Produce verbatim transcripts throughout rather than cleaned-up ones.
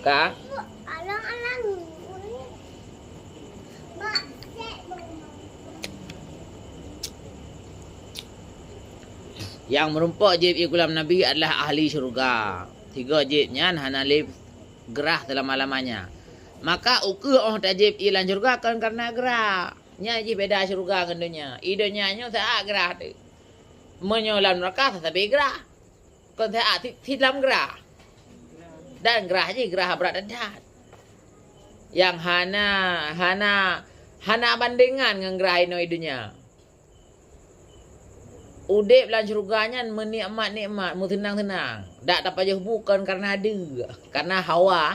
Ka? Nyang meurumpok jieb ié gulam Nabi adalah ahli syeuruga. Tiga jieb nyan hana lé grah seulama-lamanya. Maka ukeue óh tajieb ié lam syeuruga kon kareuna grah. Nyan jih beda syeuruga ngon donya. I donya nyoe saát grah teuh. Meunyoe lam neuraka sabe grah. Kon saát sit, sit lam grah. Dan grah jih grah brat that. Nyang hana, hana, hana bandengan ngon grah inoe i donya. Udeb lam syeuruga nyan meunikmat-nikmat, meuseunang-seunang. Dak tapajoh bu kon kareuna deuk, kareuna hawa,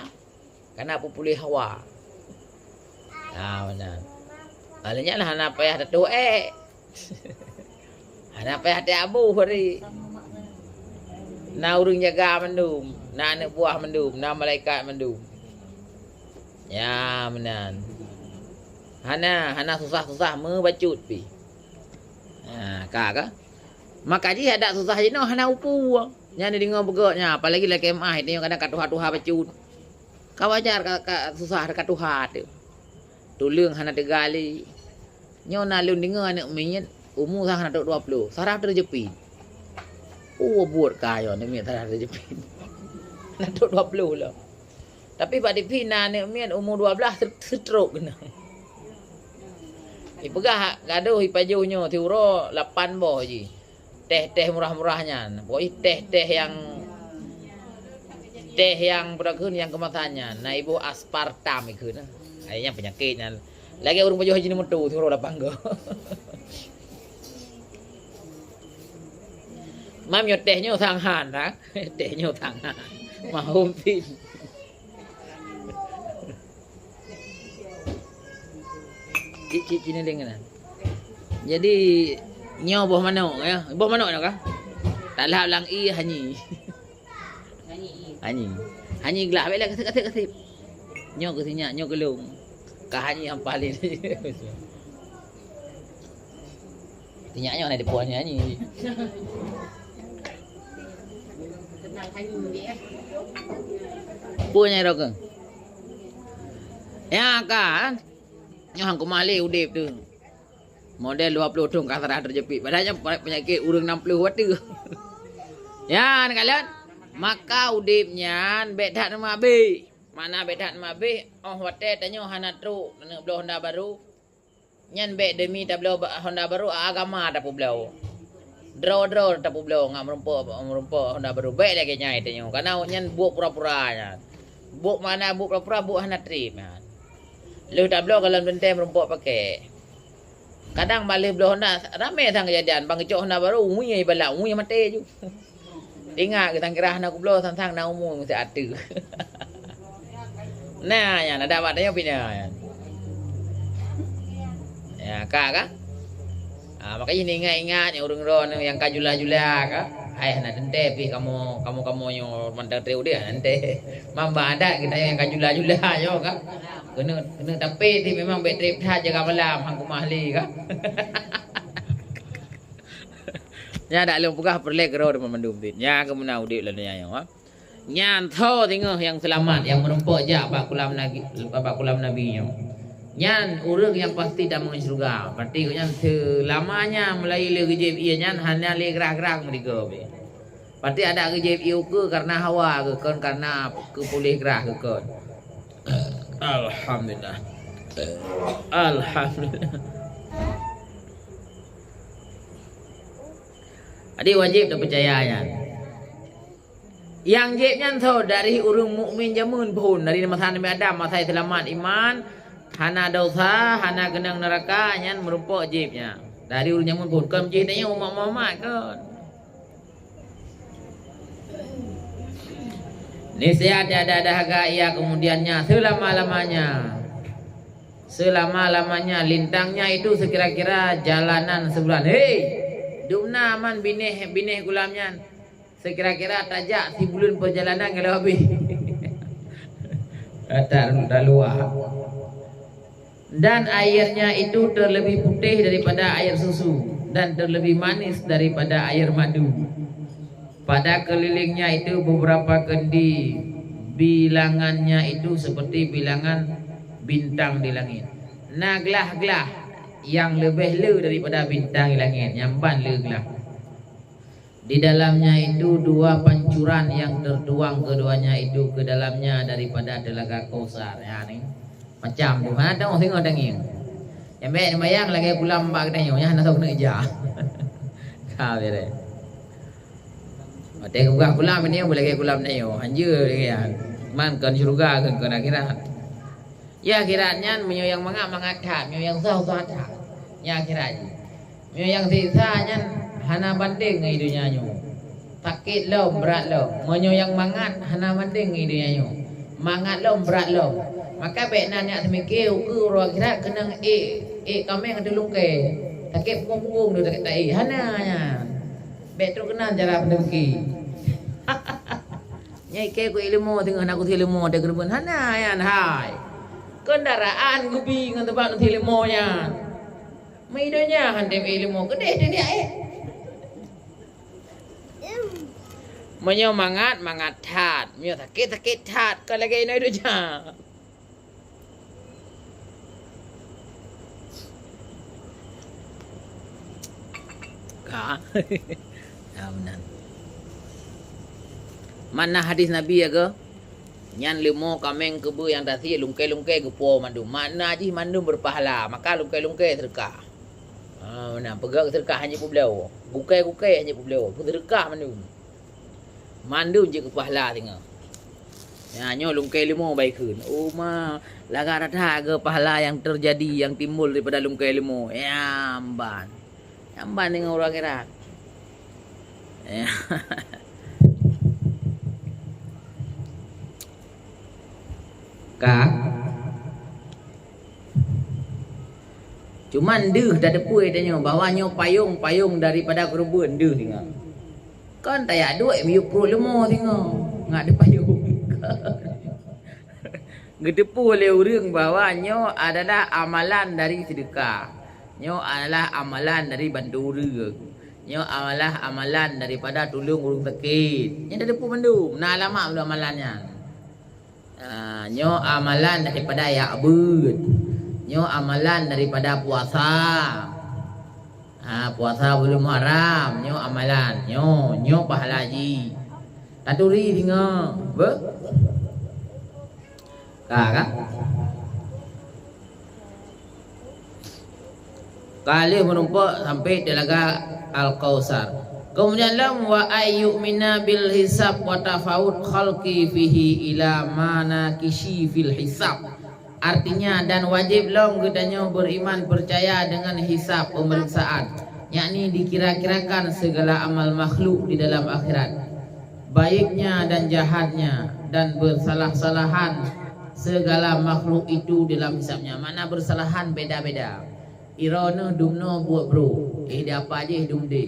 kareuna peupuléh hawa. Ha, meunan. Alah nyan hana payah tatuek. Hana payah teuaboh hari. Na ureuëng jaga mandum, na aneuëk buah mandum, na malaikat mandum. Ya, meunan. Hana, hana susah-susah meubacut pih. Ha, ka, ka? Maka jih adak susah jinoe hana upu. Nyan deungoe beugok nyan, apalagi lam kemah, itu nyoe kadang ka tuha-tuha bacut. Ka wajar ka, ka susah ka tuha teuh. Tuleueng hana teuga lé. Nyoe na lôn deungoe aneuëk miet umu sang hana trok dua ploh, sarah teujeupi. Oh, buet ka nyoe aneuëk miet sarah teujeupi. Hana trok dua ploh lom. Tapi bak T V na aneuëk miet umu dua blaih se-, stroke keunoe. Ipeugah gadoh ipajoh nyoe siuroe lapan boh jih. Teh-teh murah-murah nyan. Pokokjih teh-teh nyang, teh nyang peue kheun nyang keumasan nyan. Na iboh aspartam ikheun. Ai nyan peunyakét nyan. Lagée ureuëng pajoh haji neumeutu siuroe lapan boh. Mam nyoe teh nyoe sang han, ha? Teh nyoe sang han. Mahom pin. Cik, cik, cik Niling keunan. Jadi, nyoe boh manok, ya. Boh manok nyoe kah? Tak lhap lang i hanyi. Hanyi. Hanyi glah, baiklah, kasip, kasip, kasip. Nyoe keu sinyak, nyoe keu lôn. Ka hanyi hampah lé. Sinyak nyoe na dipuan nyanyi. Peue nyang rokon? Ya kan? Nyoe hang kumalé udeb tu. Model dua puluh thon ka sarah teujeupi. Padahal nyan peunyakét ureuëng enam puluh watée. Ya, neukalon. Maka udeb nyan bék that neumabéh. Makna bék that neumabéh, óh watée tanyoe hana trok, taneuk bloe honda barô. Nyan bék demi tabloe ba-, honda barô, agama tapeubloe. Droe-droe tapeubloe ngat meurumpok, meurumpok honda barô. Bék lagée nyan tanyoe. Kareuna awak nyan buet pura-pura nyan. Buet makna buet pura-pura, buet hana treb nyan. Lheueh tabloe goh lom teuntée meurumpok paké. Kadang bak lheueh bloe honda, ramé sang keujadian, ban geucok honda barô, wui balak, wui maté ju. Ingat geutanyoe kira hana kubloe sang-sang na umu meusiat ateueh. Nah, nyan adak bak tanyoe pih nyan. Ya, ka, ka? Ah, makajih ingat-ingat nyang ureuëng droe nyang ka jula-jula ka. Ai hana teuntée pih kamoe, kamoe-kamoe nyoe mantong treb udeb hana teuntée. Mamba adat geutanyoe nyang ka jula-jula nyoe ka. Keuneuk, keuneuk tapi ti memang bék treb that jaga malam hang keumah lé ka. Nyan dak lôn peugah peureulée keudroe teuma mandum dit. Nyan keuh meunan udeb lam donya nyoe, ha. Nyan tho singoh nyang seulamat nyang meurumpok jak bak kulam nabi, bak kulam nabi nyoe. Nyan ureuëng nyang pasti tamong syeuruga. Berarti gobnyan seulamanya meulayeue lé geujieb ié nyan hana lé grah-grah meurigoe beh. Berarti adak geujieb ié ukeue kareuna hawa geuh kon kareuna keupuléh grah geuh kon. Alhamdulillah. Alhamdulillah. Jadi wajéb tapeucaya nyan. Nyang jieb nyan tho dari ureuëng mukmin jameun phon, dari masa Nabi Adam, masa seulamat iman, hana dosa, hana keunong neuraka, nyan meurumpok jieb nyan. Dari ureuëng jameun phon, kon jih tanyoe umat Muhammad kon. Niscaya tiada dahaga ia kemudiannya selama-lamanya. Selama-lamanya lintangnya itu sekira-kira jalanan sebulan. Hei, dum na man binéh, binéh gulam nyan. Sekira-kira tajak sibuleuen perjalanan kalau habéh. Rata, rata luar. Dan airnya itu terlebih putih daripada air susu dan terlebih manis daripada air madu. Pada kelilingnya itu beberapa kendi Bilangannya itu seperti bilangan bintang di langit. Na glah-glah nyang leubeh le daripada bintang di langit, nyan ban le glah. Di dalamnya itu dua pancuran yang tertuang keduanya itu ke dalamnya daripada Telaga Kausar. Ya, ni. Macam tu. Ha, tengok, tengok, tengok. Nyang baik bayang lagèe kulam bak geutanyoe, nyan hana tahu keuneuk ija. Ka beres. Watèe geupeugah kulam, ini yang lagèe kulam tanyoe. Hanjeuet lagèe nyan. Man kon syeuruga, kon, kon akhirat. Ya, akhirat nyan, meunyoe nyang mangat, mangat that. Meunyoe nyang susah, susah that. Nyan akhirat jih. Meunyoe nyang siksa nyan hana bandeng ngon donya nyoe. Sakét lom, brat lom. Meunyoe nyang mangat hana bandeng ngon donya nyoe. Mangat lom, brat lom. Maka bèk na neujak seumiké ukeue uroe akhirat keunong ék, ék kaméng ateueh lungkée. Sakét punggung-punggung tu sakét taék. Hana nyan. Bèk trok keunan cara peuneuki. Nyan ikée keu ileumo teungoh na keu ileumo teuh keureubeuen. Hana nyan hai. Kendaraan geubi ngon teubak ngon ileumo nyan. Meuidonya han tem ileumo keudeh teuh dia éh. Meunyoe mangat, mangat that. Meunyoe sakét, sakét that. Ka lagèe inoe donya. Ka. Ya, meunan. Makna hadis Nabi ya ke? Nyan leumo kaméng keubeue nyang tasie lungkée-lungkée geupo mandum. Makna jih mandum beupahala, maka lungkée-lungkée seudeukah. Ha, meunan, peugah seudeukah hana jipubloe. Gukée-gukée hana jipubloe. Peuseudeukah mandum. Mandum jeuet keu pahala singoh. Nyan nyoe lungkée leumo bai kheun. Oh ma, lagak that-that keu pahala nyang teujadi nyang timbul daripada lungkée leumo. Ya, mban. Nyan ban deungon ureuëng akhirat. Ka. Cuman deuh tateupeue tanyoe bahwa nyoe payong-payong daripada keureubeuen deuh singoh. Kon tajak duek miyup pruet leumo singoh. Ngat di payong. Geuteupeue lé ureuëng bahwa nyoe adalah amalan dari seudeukah. Nyoe adalah amalan dari bantu ureuëng. Nyoe adalah amalan daripada tulông ureuëng sakét. Nyan tateupeue mandum. Na alamat mandum amalan nyan. Ha, nyoe amalan daripada jak beuet. Nyoe amalan daripada puasa. Ha, puasa buleuen Muharram, nyoe amalan. Nyoe, nyoe pahala jih. Taturi singoh. Beuh? Ka, ka? Ka lheueh meurumpok sampai Telaga Al-Kausar. Keumudian lom, wa ay yu'mina bil hisab wa tafawut khalqi fihi ila manakisi fil hisab. Artinya, dan wajib lom geutanyoe beriman percaya dengan hisab, pemeriksaan, yakni dikira-kirakan segala amal makhluk di dalam akhirat, baiknya dan jahatnya, dan bersalah-salahan segala makhluk itu dalam hisabnya. Makna bersalahan beda-beda. Droeneuh dumnoe buet brok, eh, di apa jih dum deh,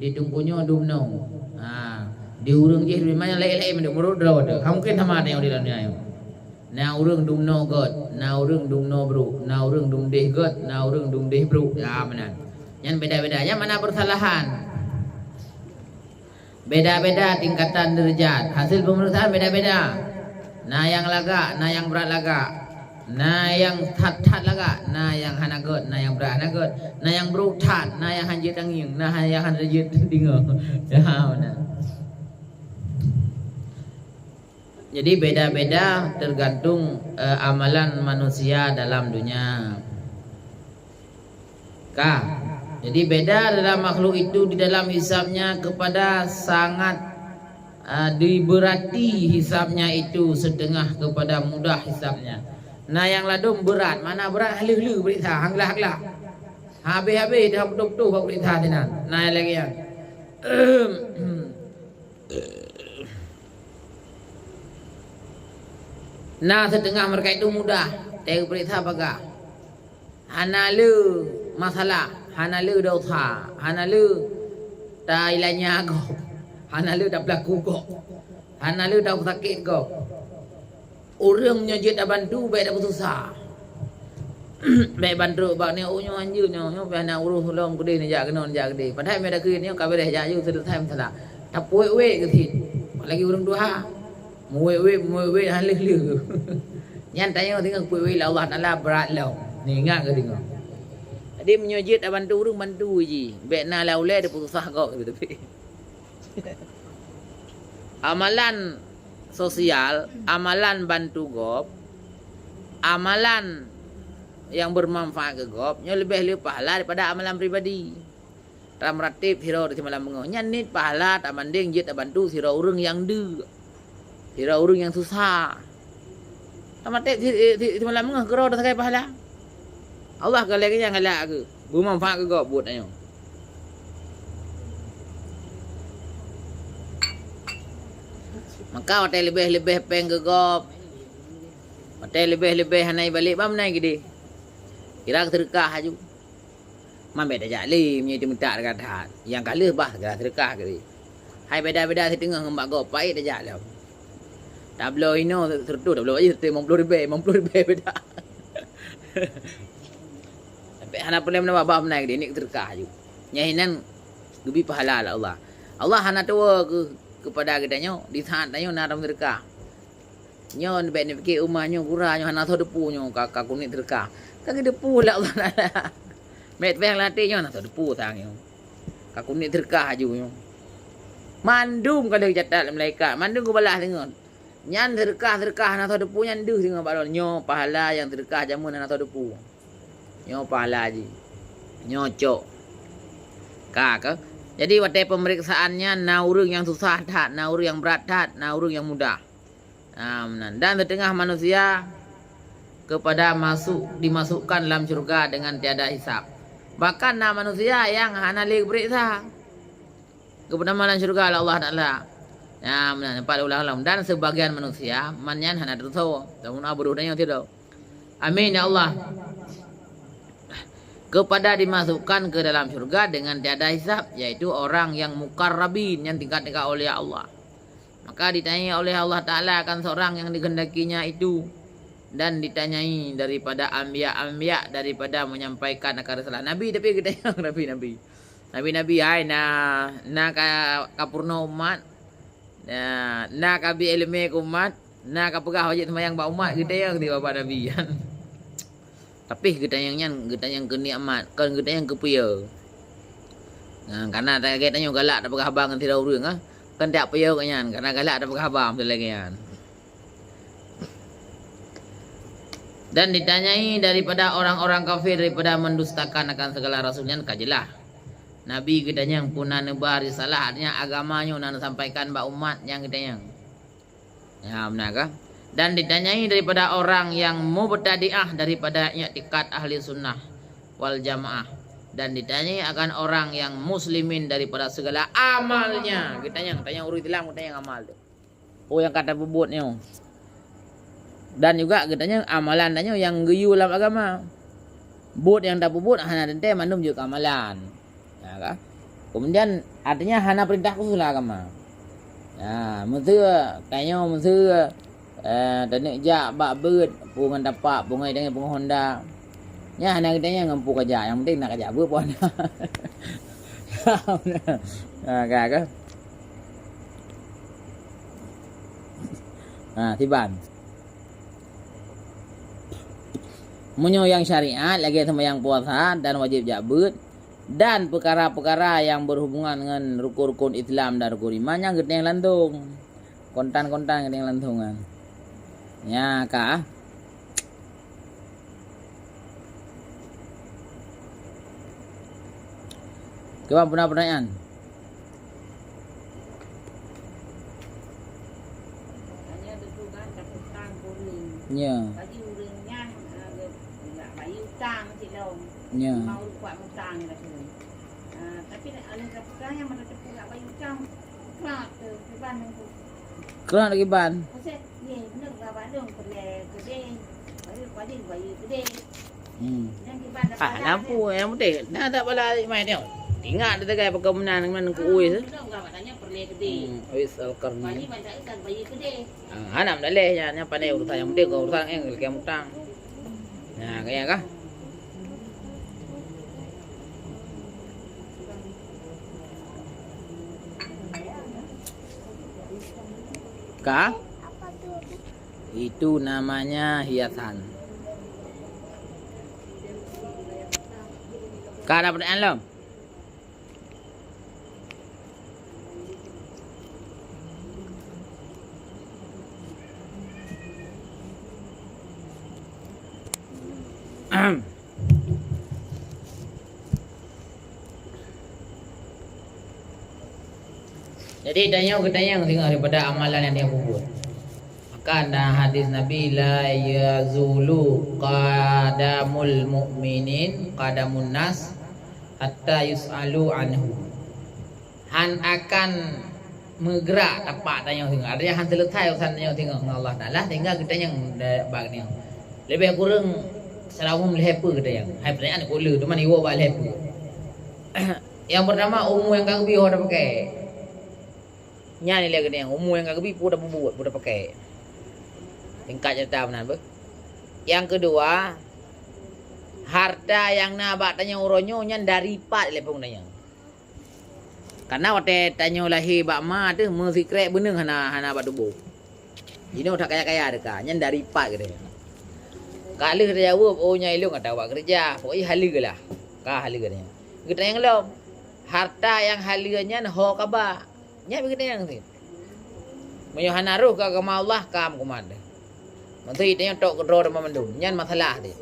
di teungku nyoe dumnoe. Ha, di ureuëng jih dumnoe, nyang laén-laén mandum ureuëng droe teuh. Ha, mungkin sama tanyoe di dalam dunia nyoe. Na ureuëng dumnoe gét, na ureuëng dumnoe brok, na ureuëng dum deh gét, na ureuëng dum deh brok. Ya, meunan. Nyan beda-beda. Nyan makna bersalahan. Beda-beda tingkatan deurajat. Hasil pemeriksaan beda-beda. Na nyang lagak, na nyang brat lagak. Na nyang that-that lagak, na nyang hana gét, na nyang brat hana gét. Na nyang brok that, na nyang hanjeuet tangieng, na nyang hana jeuet deungoe. Ya, meunan. Jadi beda-beda tergantung, eh, amalan manusia dalam dunia. Ka. Jadi beda dalam makhluk itu di dalam hisabnya kepada sangat, eh, diberati hisabnya itu setengah kepada mudah hisabnya. Na nyang ladôm berat, makna berat haleuh-leuh peuriksa, hang glah-glah. Habéh-habéh dah beutôi-beutôi bak peuriksa sinan. Na nyang lagée nyan. Na setengah mereka itu mudah, teupeuriksa bagah. Hana le masalah, hana le dosa, hana le tailanya gob, hana le tapeulaku gob, hana le tapeusakét gob. Ureuëng nyoe jeuet tabantu, bék tapeususah. Bék bantrok bak nyoe, oh, nyoe hanjeuet nyoe, nyoe pih hana urôh lom keudeh neujak keunoe, neujak keudeh. Padahai meunyo takheun nyoe ka beureh jak yue seuleusoe masalah. Tapuék-wék keu cit. Apalagi ureuëng tuha. Meuwét-wét, meuwét-wét, han lheueh-lheueh. Nyan tanyoe singoh peuwét lé Allah Taala brat lom. Ni ingat keu singoh. Jadi meunyoe jeuet tabantu ureueng, bantu jih. Bèk na lam ulèe dipeususah gob, tapi. Amalan sosial, amalan bantu gob, amalan nyang bermanfaat keu gob, nyoe leubeh le pahala daripada amalan pribadi. Tameuratéb sidroe di simalam beungoh. Nyan niet pahala tabandéng jeuet tabantu sidroe ureueng nyang deuk. Sidroe ureueng nyang susah. Tameuratéb si, si, simalam beungoh keudroe sagai pahala. Allah ka lheueh nyang galak keu beumanfaat keu gob buet nyoe. Maka watèe leubeh-leubeh péng keu gob, watèe leubeh-leubeh hana ibalek, bak meunan keudéh. Kira seudeukah laju. Man bèk tajak lé, meunyoe teumeutak teuka that. Nyang ka lheueh bah segera seudeukah keu lé. Hai beda-beda siteungoh ngon bak gob, payah tajak lom. Tabloe inoe seureutôh, tabloe bajèe seureutôh limong ploh ribèe, limong ploh ribèe beda. Sampai hana peureulèe meunan, bah meunan keudéh, niet seudeukah laju. Nyan hinan geubri pahala lé Allah. Allah hana tuwoe keu, keupada geutanyoe di saat tanyoe na lam seudeukah. Nyoe bèk neupiké umat nyoe gura nyoe hana soe teupeu nyoe ka, ka keu niet seudeukah. Ka geuteupeue lé Allah Taala. Bèk péng lam até nyoe hana soe teupeu sang nyoe. Ka keu niet seudeukah laju nyoe. Mandum ka lheueh geucatat lé malaikat, mandum geubalaih deungon. Nyan seudeukah-seudeukah hana soe teupeu nyan deuh deungon bak droe. Nyoe pahala nyang seudeukah jameun hana soe teupeu. Nyoe pahala jih. Nyoe cok. Ka keuh? Jadi watèe peumeriksaan nyan na ureueng nyang susah that, na ureueng nyang brat that, na ureueng nyang mudah. Nah, meunan. Dan setengah manusia kepada masuk, dimasukkan lam syurga dengan tiada hisab. Bahkan na manusia nyang hana lé geupeuriksa. Geupeutama lam syurga lé Allah Taala. Nah, meunan, nampak lé ulang-ulang. Dan sebagian manusia, man nyan hana teusoe. Tamun abruh dan nyang tidak. Amin ya Allah. Kepada dimasukkan ke dalam syurga dengan tiada hisab, yaitu orang yang mukarrabin, yang tingkat-tingkat oleh Allah. Maka ditanyai oleh Allah Taala akan seorang yang dikehendakinya itu, dan ditanyai daripada anbiya-anbiya daripada menyampaikan akan risalah Nabi, tapi geutanyong nabi-nabi. Nabi-nabi, hai na, na ka, ka peurunoe umat, na, na ka bi ileumèe keu umat, na ka peugah wajéb seumayang bak umat, geutanyong di babah Nabi. Tapi geutanyong nyan, geutanyong keu nikmat, kon geutanyong keu peue. Nah, karena lagèe tanyoe galak tapeugah haba ngon sidroe ureueng, ah. Kon tajak peue keu nyan, karena galak tapeugah haba, beutôi lagèe nyan. Dan ditanyai daripada orang-orang kafir daripada mendustakan akan segala rasul nyan ka jeulaih. Nabi geutanyong peue na neuba risalah, artinya agama nyoe na neusampaikan bak umat nyang geutanyong. Ya, beuna kah? Dan ditanyai daripada orang yang mubtadi'ah daripada i'tikad ahli sunnah wal jamaah. Dan ditanyai akan orang yang muslimin daripada segala amalnya. Geutanyong, tanyong ureueng Islam, geutanyong amal tu. Oh, nyang ka tapeubuet nyoe. Dan juga geutanyong amalan tanyoe nyang geuyue lam agama. Buet nyang tapeubuet hana teuntèe mandum jeuet keu amalan. Ya, kan? Kemudian, artinya hana peurintah khusus lam agama. Ya, meuseu, tanyoe meuseu, eh, taneuk jak bak beuet, peue ngon tapak, peue ngon idang, peue ngon honda. Nyan hana geutanyong ngon peue kajak, nyang penting na kajak beuet peue hana. Ha, ka, ka. Ha, siban. Meunyoe nyang syariat, lagèe seumayang puasa dan wajéb jak beuet, dan peukara-peukara nyang berhubungan ngon rukon-rukon Islam dan rukon iman, nyan geutanyong langsông. Kontan-kontan geutanyong langsông nyan. Nya ka. Kiban peue na peutanyaan? Tanya tentu kan, takut tang kuning. Ya. Bagi ureueng nyan, ah, geujak bayeue utang cit lom. Ya. Mau kuat utang dia tu. Ah, tapi oleh kata yang mana tepuk nak bayeue utang, kerak tu, kiban nunggu. Kerak lagi ban. Pasal, ye, bener, babak dong, peureulèe keudeh. Baru padi bayeue keudeh. Hmm. Yang kiban Ah, dapat lampu yang penting. Nah, tak pala mai tengok. Ingat dia tegai pakai menang, menang ku uis, eh. Betul, babak tanya peureulèe keudeh. Hmm, uis Al-Qarni. Padi banyak ikan bayeue keudeh. Ah, hana mendalih nya, nya pandai urusan yang penting, kau urusan yang lagi utang. Nah, kayak kah? Ka? Itu namanya hiasan. Ka ada pertanyaan lom? Jadi, tanyoe geutanyong singoh daripada amalan nyang tanyoe peubuet. Maka na hadis Nabi, "La yazulu qadamul mu'minin qadamun nas hatta yus'alu anhu." Han akan meugrak tapak tanyoe singoh. Artinya han seuleusai urusan tanyoe singoh ngon Allah Taala sehingga geutanyong bak nyoe. Leubeh kureueng seulaweuem lhèe peue geutanyong. Hai pertanyaan keu le, teuma iwoe bak lhèe peue. Nyang peurtama, umu nyang ka geubi ho tapakai. Nyan ilèe geutanyong, umu nyang ka geubi peue tapeubuet, peue tapakai. Singkat cerita meunan beuh. Nyang keudua, harta nyang na bak tanyoe uroe nyoe nyan dari pat ilèe phon tanyoe. Karena watèe tanyoe lahé bak ma teuh meusikrek beuneueng hana, hana bak tuboh. Jinoe that kaya-kaya teuka, nyan dari pat geutanyoe. Ka lheueh tajaweueb, "Oh, nyan ilôn ka tawa keureuja, pokokjih haleue lah." Ka haleue geutanyoe. Geutanyong lom, harta nyang haleue nyan ho ka ba. Nyan geutanyong cit. Meunyoe hana rhoh keu agama Allah, ka meukumat deh. Meuseuti tanyoe tok keudroe teuma mandum. Nyan masalah cit.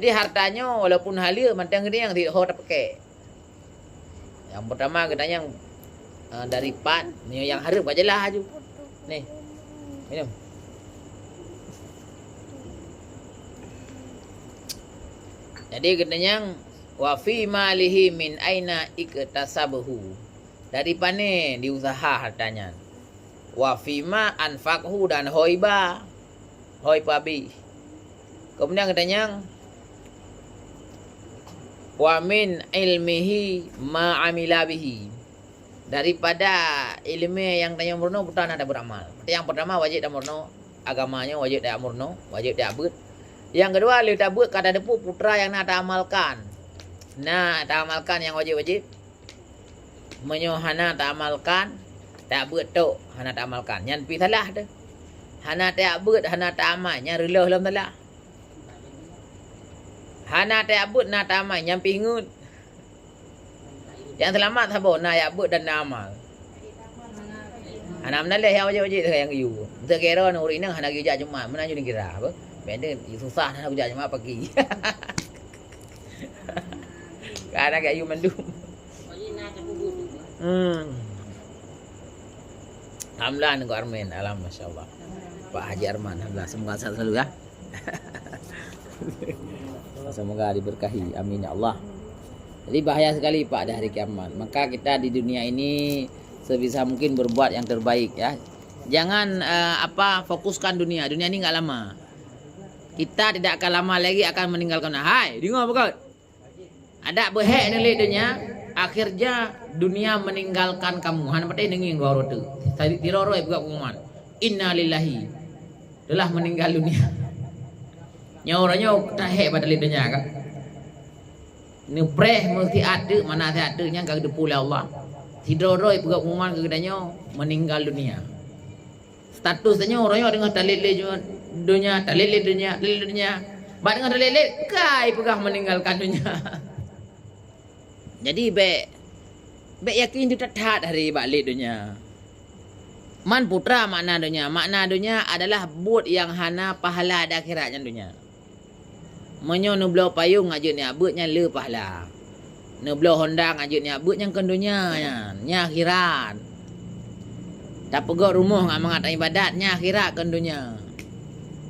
Jadi harta nyoe walaupun haleue, mantong geutanyong cit ho tapakai. Nyang peurtama geutanyong, eh, dari pat, meunyoe nyang hareuem ka jeulaih laju. Nih. Minum. Jadi geutanyong, "Wa fi malihi min aina iktasabahu?" Dari pane diusaha harta nyan? "Wa fima anfaqhu," dan ho iba, ho ipeuabéh. Keumudian geutanyong, "Wa min ilmihi ma amila bihi." Daripada ileumèe nyang tanyoe meurunoe, peue na tabeuramal. Nyang peurtama wajéb tameurunoe, agama nyoe wajéb tameurunoe, wajéb tabeuet. Nyang keudua lheueh tabeuet ka tateupeue peue nyang na taamalkan. Na taamalkan nyang wajéb-wajéb. Meunyoe hana taamalkan, tabeuet tok hana taamalkan. Nyan pih salah teuh. Hana tabeuet, hana taamal, nyan reuloh lom salah. Hana tabeuet, na taamal, nyan pih ngeut. Nyang seulamat saboh na jak beuet dan na amal. Hana meunan lé nyang wajéb-wajéb nyang geuyue. Meuseu kira ureueng inong hana geuyue jak Jumat, meunan jih neukira apa? Bèk susah hana geuyue jak Jumat pagi. Ka hana geuyue mandum. Hmm. Alhamdulillah, Nunggu Armin. Alam, masya Allah. Pak Haji Arman, alhamdulillah. Semoga sehat selalu ya. Semoga diberkahi. Amin ya Allah. Jadi bahaya sekali Pak di hari kiamat. Maka kita di dunia ini sebisa mungkin berbuat yang terbaik ya. Jangan eh, apa fokuskan dunia. Dunia ini nggak lama. Kita tidak akan lama lagi akan meninggalkan. Hai, dengar betul. Adak beuhék neuh lé donya, akhirnya dunia meninggalkan kamu. Hana patéh neungieng geuh uroe teuk. Tadi tiroe-roe peugah pengumuman, "Innalillahi." Telah meninggal dunia. Nyoe uroe nyoe tahék bak talét donya kan. Neupreh meusiat teuk, mana siat teuk nyang ka geuteupeue lé Allah. Sidroe-droe peugah pengumuman keu geutanyoe meninggal dunia. Status tanyoe uroe nyoe teungoh talét lé donya, talét lé donya, talét lé donya. Bak teungoh talét lé, kai peugah meninggalkan donya. Jadi bèk, bèk yakin that-that hari bak lét donya. Man peue makna donya? Makna donya adalah buet nyang hana pahala di akhirat nyan donya. Meunyoe neubloe payong ngon jeuet neujak beuet nyan le pahala. Neubloe honda ngon jeuet neujak beuet nyan kon donya nyan, nyan akhirat. Tapeugöt rumoh ngon mangat ibadat nyan akhirat kon donya.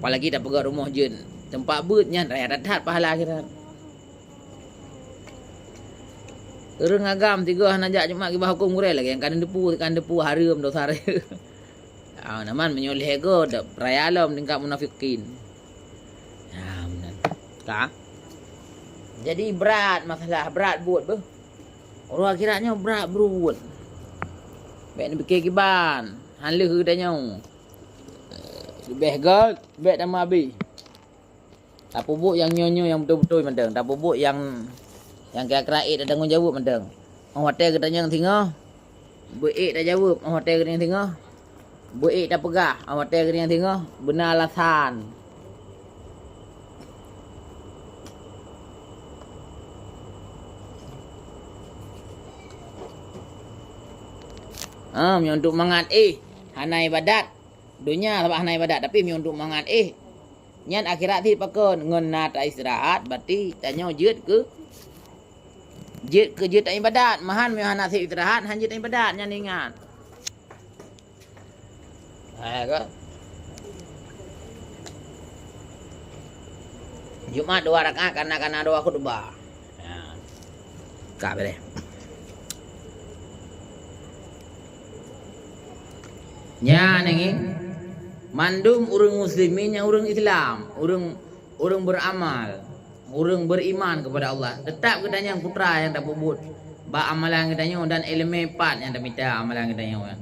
Apalagi tapeugöt rumoh jeuet teumpat beuet nyan raya that-that pahala akhirat. Ureueng agam tiga hana jak Jumat kiban huköm gurèe lagèe nyang ka neuteupeue, ka neuteupeue hareuem dosa raya. Ah, naman meunyoe lhèe goe dak raya lom tingkat munafikin. Nah, meunan. Ka? Jadi brat masalah, brat buet beuh. Uroe akhirat nyoe brat buet. Bèk neupike kiban, han lheueh geutanyoe. Leubeh göt, bèk tameuabéh. Tapeubuet nyang nyoe-nyoe nyang beutôi-beutôi mantong. Tapeubuet nyang, nyang kira-kira ék tatanggong jaweueb mantong. Óh watèe geutanyong singoh, beu ék tajaweueb. Óh watèe geutanyong singoh, Beuék tapeugah, watée geuh nyang singoh beuna alasan. Ah, meunyoe untuk mangat éh hana ibadat, donya sabab hana ibadat, tapi meunyoe untuk mangat éh, nyan akhirat cit pakon ngon na ta istirahat, berarti tanyoe jeuet keu jeuet keu jeuet ta ibadat. Mahan meunyoe hana sép istirahat, han jeuet ta ibadat, nyan ingat. Hai ka. Jumat dua rakaat karena karena dua khutbah. Ya. Ka beres. Nya nengi mandum ureuëng muslimin nyang ureuëng Islam, ureuëng ureuëng beramal, ureuëng beriman kepada Allah. Tetap geutanyoe putra nyang tapeubuet bak amalan geutanyoe dan ileumé pat nyang tamita amalan geutanyoe.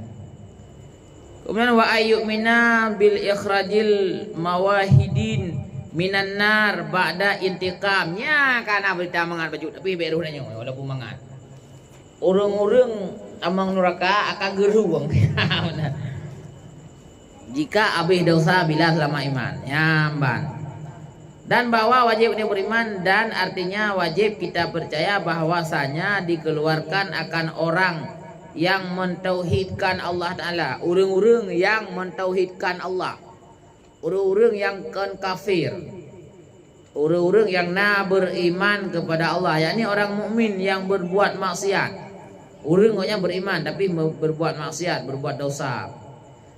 Kemudian wa ayyumina bil ikhrajil mawahidin minan nar ba'da intiqam. Nya kana berita mangat bacut, tapi bèk roh tanyoe walaupun mangat. Ureuëng-ureuëng tamong nuraka akan geurueng jika habéh dosa bila seulama iman. Nyamban. Dan bahwa wajib untuk beriman dan artinya wajib kita percaya bahwasanya dikeluarkan akan orang yang mentauhidkan Allah Ta'ala, ureuëng-ureuëng yang mentauhidkan Allah, ureuëng-ureuëng yang kon kafir, ureuëng-ureuëng yang na beriman kepada Allah, yakni orang mukmin yang berbuat maksiat. Ureuëng gobnyan beriman tapi me- berbuat maksiat, berbuat dosa.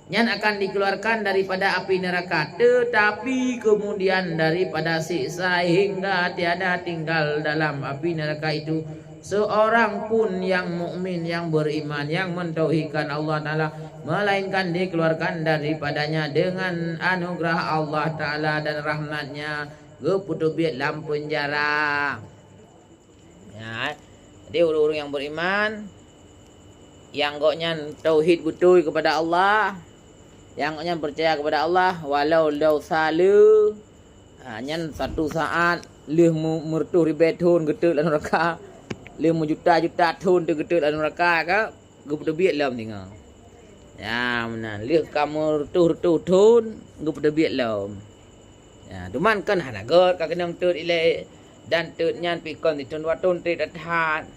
Nyan akan dikeluarkan daripada api neraka, tetapi kemudian daripada siksa hingga tiada tinggal dalam api neraka itu seorang pun yang mukmin, yang beriman, yang mentauhidkan Allah Ta'ala, melainkan dikeluarkan daripadanya dengan anugerah Allah Ta'ala dan rahmatnya, geupeuteubiet lam penjara. Ya, jadi ureuëng-ureuëng nyang beriman, nyang gobnyan tauhid beutôi kepada Allah, nyang gobnyan percaya kepada Allah, walau dosa le, ha, nyan satu saat lheueh mu- meureutoh ribée thon geutot lam nuraka, lheueh meujuta-juta thon teuh geutot lam nuraka ka, geupeuteubiet lom singoh. Ya, meunan. Lheueh ka meureutoh-reutoh thon geupeuteubiet lom. Ya, teuma kan hana gét ka keunong tot ilée dan tot nyan pih kon sithon dua thon treb that-that.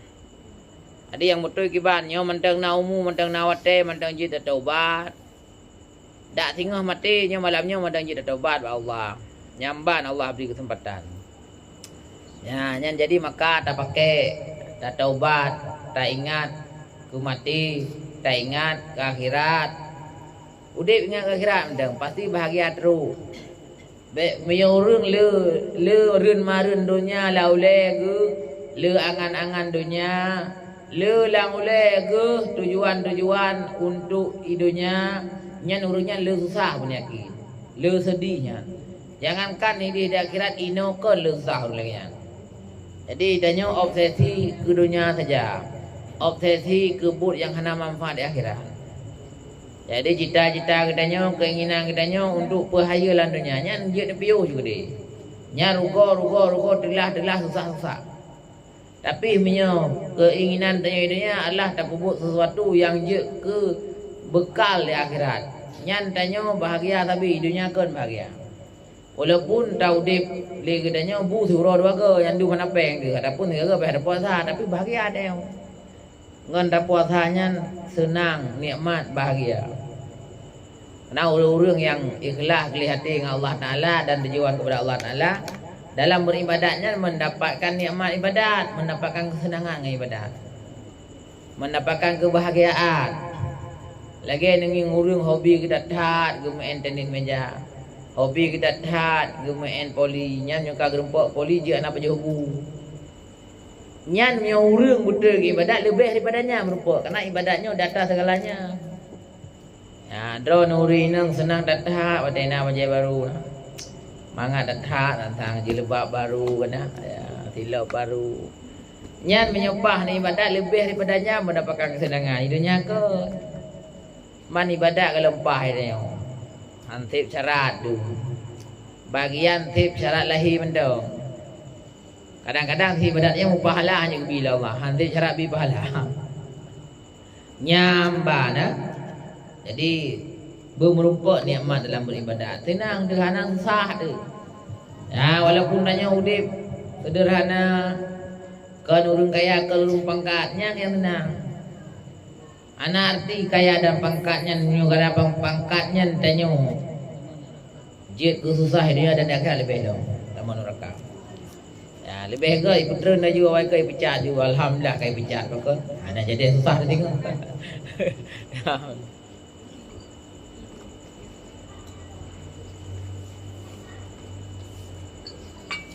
Jadi nyang beutôi kiban nyoe mantong na umu, mantong na watée, mantong jeuet tataubat. Dak singoh maté nyoe malam nyoe mantong jeuet tataubat bak Allah. Nyamban Allah bri keuseumpatan. Ya, nyan jadi maka tapaké tataubat, taingat keu maté, taingat keu akhirat. Udeb ingat keu akhirat mantong, pasti bahagia trok. Bék meunyoe ureuëng le le reuen mareueng donya lam ulée geuh, le angan-angan donya, le lam ulée geuh tujuan-tujuan untuk i donya, nyan ureuëng nyan le susah peunyakét, le seudeh nyan. Jangankan ideh di akhirat, inoe kon le susah ureuëng lagée nyan. Jadi tanyoe obsesi keu donya saja, obsesi keu buet nyang hana manfaat di akhirat. Jadi cita-cita geutanyoe, keinginan geutanyoe untuk peuhayeue lam donya nyan jeuet neupiôh ju keudeh. Nyan rugoe, rugoe, rugoe, teulah, teulah, susah, susah. Tapi meunyoe keinginan tanyoe di donya adalah tapeubuet sesuatu nyang jeuet keu beukal di akhirat, nyan tanyoe bahagia sabe, di donya kon bahagia. Walaupun taudeb lé geutanyoe bu siuroe dua goe nyang dum hana péng teuh, ataupun sigoe pih hana puasa, tapi bahagia tanyoe. Ngon tapuasa nyan seunang, nikmat, bahagia. Karena ureuëng-ureuëng nyang ikhlas gleh até ngon Allah Taala dan tujuan kepada Allah Taala, dalam beribadat nyan mendapatkan nikmat ibadat, mendapatkan kesenangan ngon ibadat. Mendapatkan kebahagiaan. Lagée neungieng ureuëng hobi geudat that geumeu'en tenis meja, hobi geudat that geumeu'en voli, nyan nyoe ka geurumpok voli jeuet hana pajoh bu. Nyan meunyoe ureuëng beutôi geuibadat leubeh daripada nyan meurumpok, karena ibadat nyoe di atas segalanya. Ya, droeneuh ureuëng inong seunang that-that watée na bajée barô na. Mangat that-that tantang jilbab barô keunan, ya, silop barô. Nyan meunyoe paih neuibadat leubeh daripada nyan meudapatkan keuseunangan di donya keu. Man ibadat golom paih tanyoe. Han sép syarat dum. Bagian sép syarat lahé mantong. Kadang-kadang sép ibadat nyang meupahala hana geubi lé Allah, han sép syarat bi pahala. Nyang ba na. Jadi Beumeurumpok nikmat dalam beribadat. Seunang teuh, hana susah teuh. Ya, walaupun tanyoe udeb sederhana, kon ureueng kaya, kon ureueng pangkat, nyan nyang seunang. Hana arti kaya dan pangkat nyan, nyoe gara pang-, pangkat nyan tanyoe jeuet keu susah di dunia dan di akhirat leubeh lom lam nuraka. Ya, leubeh gét ipeutreun laju, awai ka ipecat ju, alhamdulillah ka ipecat, pakon? Hana jadi susah teuh teungoh.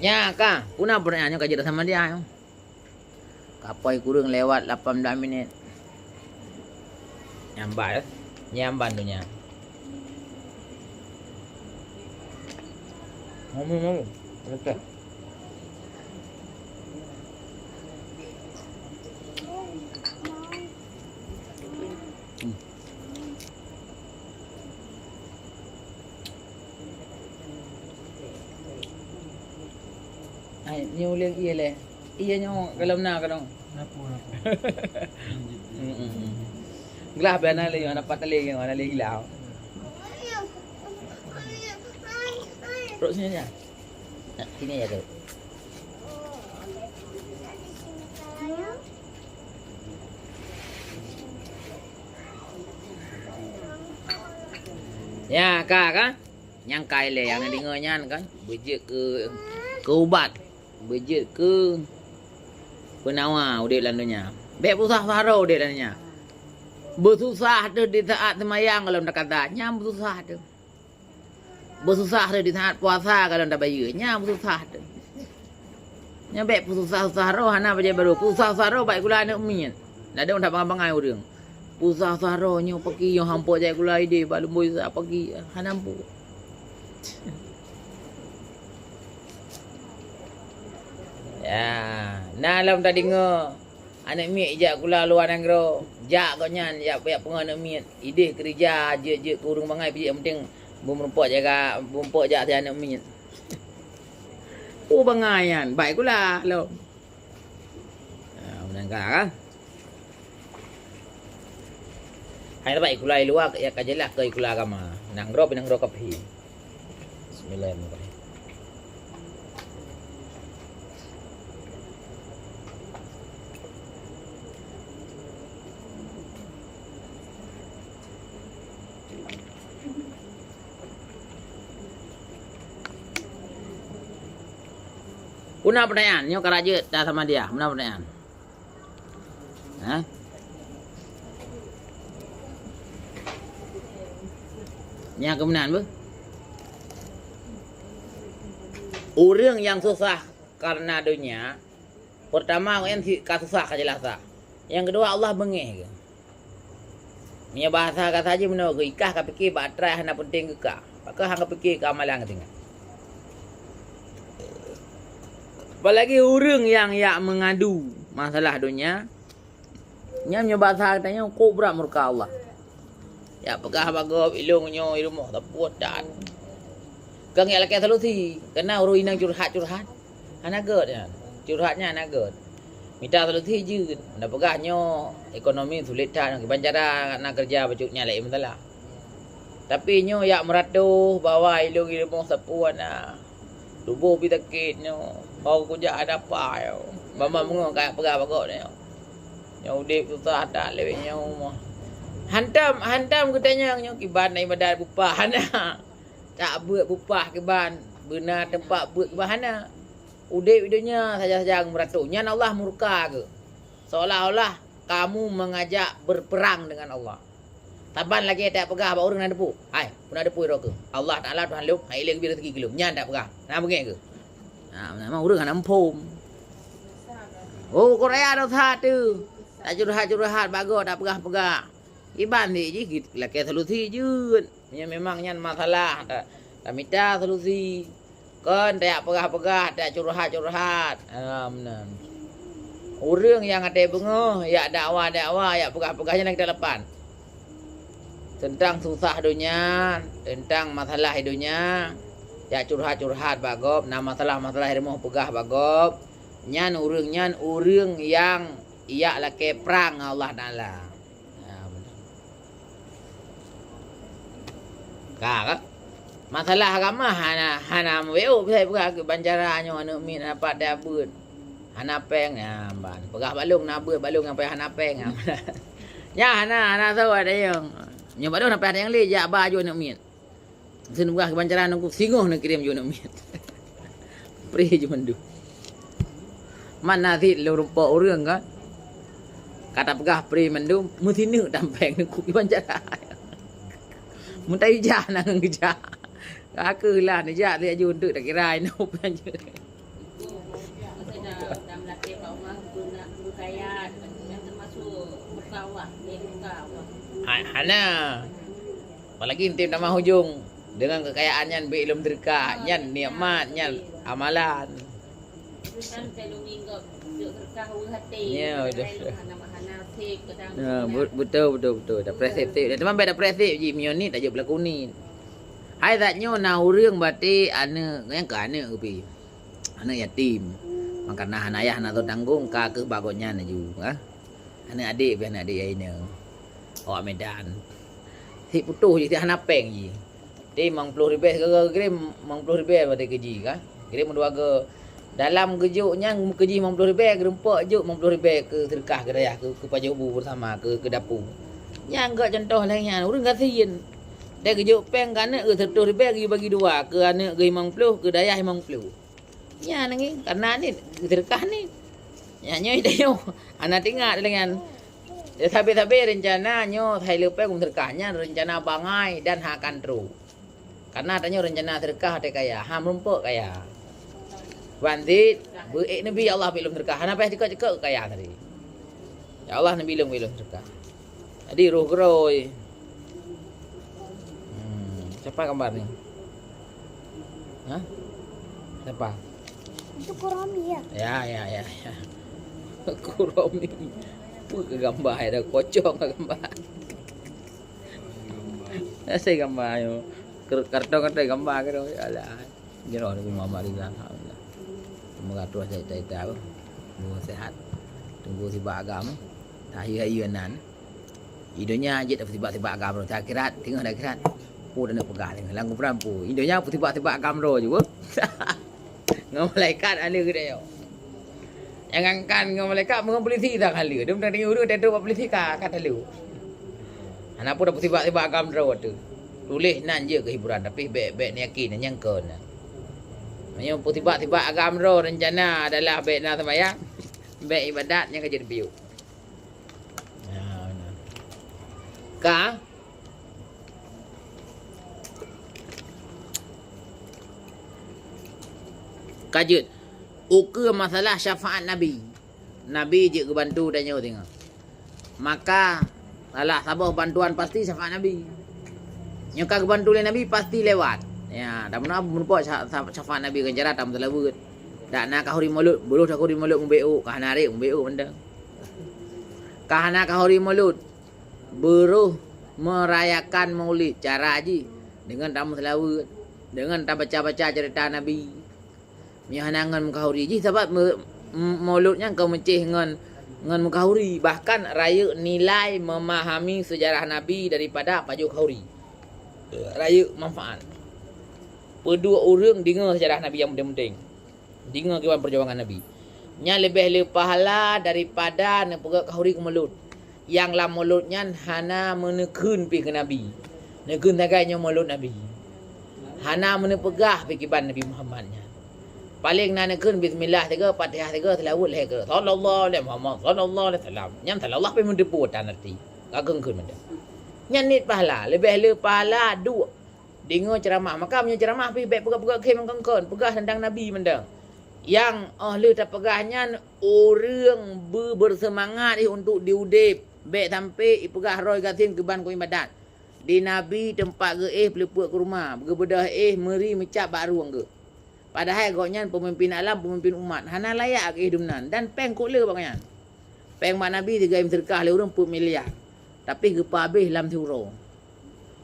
Nya ka, peue na peurtanyaan nyoe ka jeuet sama dia nyoe. Kapoi kureueng lewat lapan belas minit. Nyambat, eh? Nyambat tu nya. Ngomong, ngomong. Betul. Hmm. Ai, nyoe uleng ié lé. Ié nyoe kalau na kadang. Napu, napu. Hmm, hmm, hmm. Gelah biar na lé, na pat lé, na lé hilau. Trok sini aja. Nah, sini aja tu. Ya, ka, ka? Nyang ka ilée nyang na deungoe nyan kan, beujeuet keu, keu ubat, beujeuet keu peunawa udeb lam donya. Bék peususah-susah droe udeb lam donya. Beususah teuh di saat seumayang gohlom takata, nyan beususah teuh. Beususah teuh di saat puasa gohlom tabayeue, nyan beususah teuh. Nyoe bék peususah-susah droe hana bajée barô. Peususah-susah droe bak sikula aneuk miet. Ladôm that bangai-bangai ureueng. Peususah-susah droe nyoe paki nyoe hampa jak sikula idéh bak lumboi sa paki hana mampu. Ya, na lom tadeungoe. Aneuk miet ijak sikula luwa nanggroe, jak gobnyan jak, jak peungoh aneuk miet, idéh keurija jeuet-jeuet keu ureueng bangai pih, nyang penting beumeurumpok jaga, beumeurumpok jak si aneuk miet. Oh, bangai nyan, bak sikula lom. Ha, meunan ka, kan? Hai, bak sikula luwa, ya ka jeulaih keu sikula agama. Nanggroe pih nanggroe kafé. Bismillahirrahmanirrahim. Peue na peutanyaan? Nyoe ka rajeuet ta sama dia. Peue na peutanyaan? Hah? Nyan keuh meunan beuh. Ureueng nyang susah kareuna donya, peurtama, nyan si ka susah ka jeulaih sa. Nyang keudua, Allah beungéh geuh. Meunyoe bahasa gata jih meunoe geuh, ikah ka pike bak atra hana peunteng geuh ka. Pakon hana pike keu amalan geutanyoe. Apalagi ureueng nyang yak meungadu masalah donya, nyan meunyoe bahasa geutanyoe kok brat murka Allah. Yak peugah bak gob, ilôn nyoe i rumoh teupot that. Keu ngieng lakée solusi, keunan ureueng inong curhat-curhat. Hana gét nyan. Curhat nyan hana gét. Mita solusi jeuet. Meunan peugah nyoe ekonomi sulet that, kiban cara na keureuja bacut nyan laén masalah. Tapi nyoe yak meuratoh bahwa ilôn i rumoh sapeue na. Tuboh pih sakét nyoe. Ho kujak hana pai. Mama meungoh ka peugah bak gob nyoe. Nyoe udeb susah that lé nyoe. Hantom, hantom geutanyong nyoe kiban na ibadat bupah hana. Tak beuet bupah kiban, beuna teumpat beuet kiban hana. Udeb di donya saja-saja meuratoh, nyan Allah murka geuh. Seolah-olah kamu mengajak berperang dengan Allah. Saban lagée tapeugah bak ureueng na deupeu, "Hai, peue na deupeu droe keuh? Allah Taala Tuhan lôn, hai ilée geubri rezeki keu lôn." Nyan tapeugah, na beungéh geuh. Ha, memang ureueng hana muphom. Oh, Korea dosa teuh. Tacurhat-curhat bak gob, tapeugah-peugah. Iban di jih lakée solusi jeuet. Nyan memang nyan masalah, ta-, tamita solusi. Kon tayak peugah-peugah, tayak curhat-curhat. Ha, meunan. Ureueng nyang até beungoh, yak dakwa-dakwa, yak peugah-peugah, nyan kita lepan. Teuntang susah donya, teuntang masalah donya, yak curhat-curhat bak gob, na masalah-masalah rumoh peugah bak gob, nyan ureueng nyan ureueng nyang yak lakée prang ngon Allah Taala. Ha, meunan. Ka, ka? Masalah agama hana, hana meubeuk, bisa peugah keu bancara nyoe aneuk miet hana pat tabeuet. Hana péng, nyan ban. Peugah bak lôn na beuet, bak lôn nyang payah hana péng. Nyan hana, hana soe ada nyang. Nyoe bak lôn na payah ada nyang lé, jak ba ju aneuk miet. Meusén peugah keu bancara nungku singoh neukirém ju aneuk miet. Pré ju mandum. Man na cit lôn rumpok ureueng ka. Ka tapeugah pré mandum, meusineuk tampéng nungku keu bancara. Mun taijak na ngon geujak. Ka keuh lah neujak lé ju untuk takira inong. Ha-, hana. Apalagi tem tamah ujong. Dengan kekayaan nyan bèk lom seudeukah. Nyan nikmat, nyan amalan. Ya, udah. Ya, bu-, betul, betul, betul. Dah preseptif. Dah teman baik dah preseptif ji, meunyoe ni tak jeuet berlaku ni. Hai that nyoe na ureueng baté aneuk, nyang keu aneuk keupi. Aneuk yatim. Maka na hana ayah na tanggong ka keuh bak gobnyan laju, ha. Aneuk adék pih aneuk adék inong. Awak Medan. Sit putôh jih, sit hana péng jih. Di limong ploh ribèe sigoe geurém, limong ploh ribèe watèe keu jih ka. Geurém dua go. Dalam geujok nyan keu jih limong ploh ribèe, geurumpok jok limong ploh ribèe keu seudeukah keu dayah, keu, keu pajoh bu bersama, keu, keu dapu. Nyan gèt contoh lagèe nyan, ureueng gasien. Dan geujok péng keu aneuk geuh seratus ribèe geubagi dua, keu aneuk geuh limong ploh, keu dayah limong ploh. Nyan lagèe, karena ni seudeukah ni. Nyan nyoe tanyoe hana teuingat lagèe nyan. Sabé-sabé reuncana nyoe hai leupah geumeuseudeukah nyan reuncana bangai dan hana akan trôk. Karena tanyoe reuncana seudeukah watèe kaya, ha meurumpok kaya. Wan cit, beuék neubi ya Allah bèk lôn seudeukah, hana payah ceukot-ceukot keu kaya tadi. Ya Allah neubi lôn, bèk lôn seudeukah. Jadi roh keurôi. Hmm, siapa gambar ni? Hah? Siapa? Itu Kuromi ya? Ya, ya, ya, ya. Kuromi. Apa ke gambar ya? Dah kocok ke gambar. Saya gambar yo. Ker-, karton kata gambar ke tu. Alah. Jroh Nabi Muhammad Rizal, alhamdulillah. Semoga terus cerita-cerita tu. Semoga sehat. Tunggu sibak agam. Tahir-tahir nan. Di dunia jeuet sibak-sibak agam tu. Akhirat, tengok dah akhirat. Pu dah nak peugah tengok. Lagu perampu. Di dunia sibak-sibak agam tu juga. Ngon malaikat ada ke dia. Jangankan ngon malaikat, ngon polisi dah kali. Dia pernah tengok urut, dia tu buat polisi ka, ka lalu. Hana pun dah sibak-sibak agam tu. Tuléh nan jeuet keu hiburan, tapi bèk, bèk neuyakin nyang kon. Meunyoe peusibak-sibak agam droe reuncana adalah bèk na seumayang, bèk ibadat nyang ka jeuet piôh. Ka? Ka jeuet. Ukeue masalah syafaat Nabi. Nabi jeuet geubantu tanyoe singoh. Maka salah saboh bantuan pasti syafaat Nabi. Nyoe ka geubantu lé Nabi pasti lewat. Ya, dan meunan meureumpok sya-, sya-, syafaat Nabi ngon cara tameuseulaweuet. Dak na kahuri mulod, beurôh kahuri mulod meubeuk, ka hana rek meubeuk mantong. Ka hana kahuri mulod, beurôh merayakan Maulid cara jih dengan tameuseulaweuet, dengan tabaca-baca cerita Nabi. Meunyoe hana ngon meukahuri jih, sabab me-, m-, mulod nyan ka meucéh ngon, ngon meukahuri, bahkan rayeuk nilai memahami sejarah Nabi daripada pajoh kahuri. Rayeuk manfaat. Peuduek ureueng deungoe sejarah Nabi nyang penting-penting. Deungoe kiban peujuangan Nabi. Nyan leubeh le pahala daripada neupeugöt kahuri keu mulod. Nyang lam mulod nyan hana meuneukheun pih keu Nabi. Neukheun sagai nyoe mulod Nabi. Hana meuneupeugah pih kiban Nabi Muhammad nyan. Paleng na neukheun bismillah sigoe, Fatihah sigoe, seulaweuet lhèe keudroe. Sallallahu alaihi Muhammad, sallallahu alaihi wasallam. Nyan sallallahu pih meuteupeue tan arti. Ka geukheun mantong. Nyan niet pahala, leubeh le pahala duek. Deungoe ceuramah. Maka meunyoe ceuramah pih bèk peugah-peugah khem kon-kon, peugah teuntang Nabi mantong. Nyang óh lheueh tapeugah nyan ureueng beu-, beuseumangat jih untuk diudép. Bèk sampoe ipeugah roh gasien keuban keu ibadat. Di Nabi teumpat geuéh peuleupeuk keuruma, geubeudôh éh meuri meucab bak rueng geuh. Padahai gobnyan peumimpin alam, peumimpin umat, hana layak geuéh dumnan dan péng kok le bak gobnyan. Péng bak Nabi sigoe meuseudeukah lé ureueng peuet miliar, tapi geupeuhabéh lam siuroe.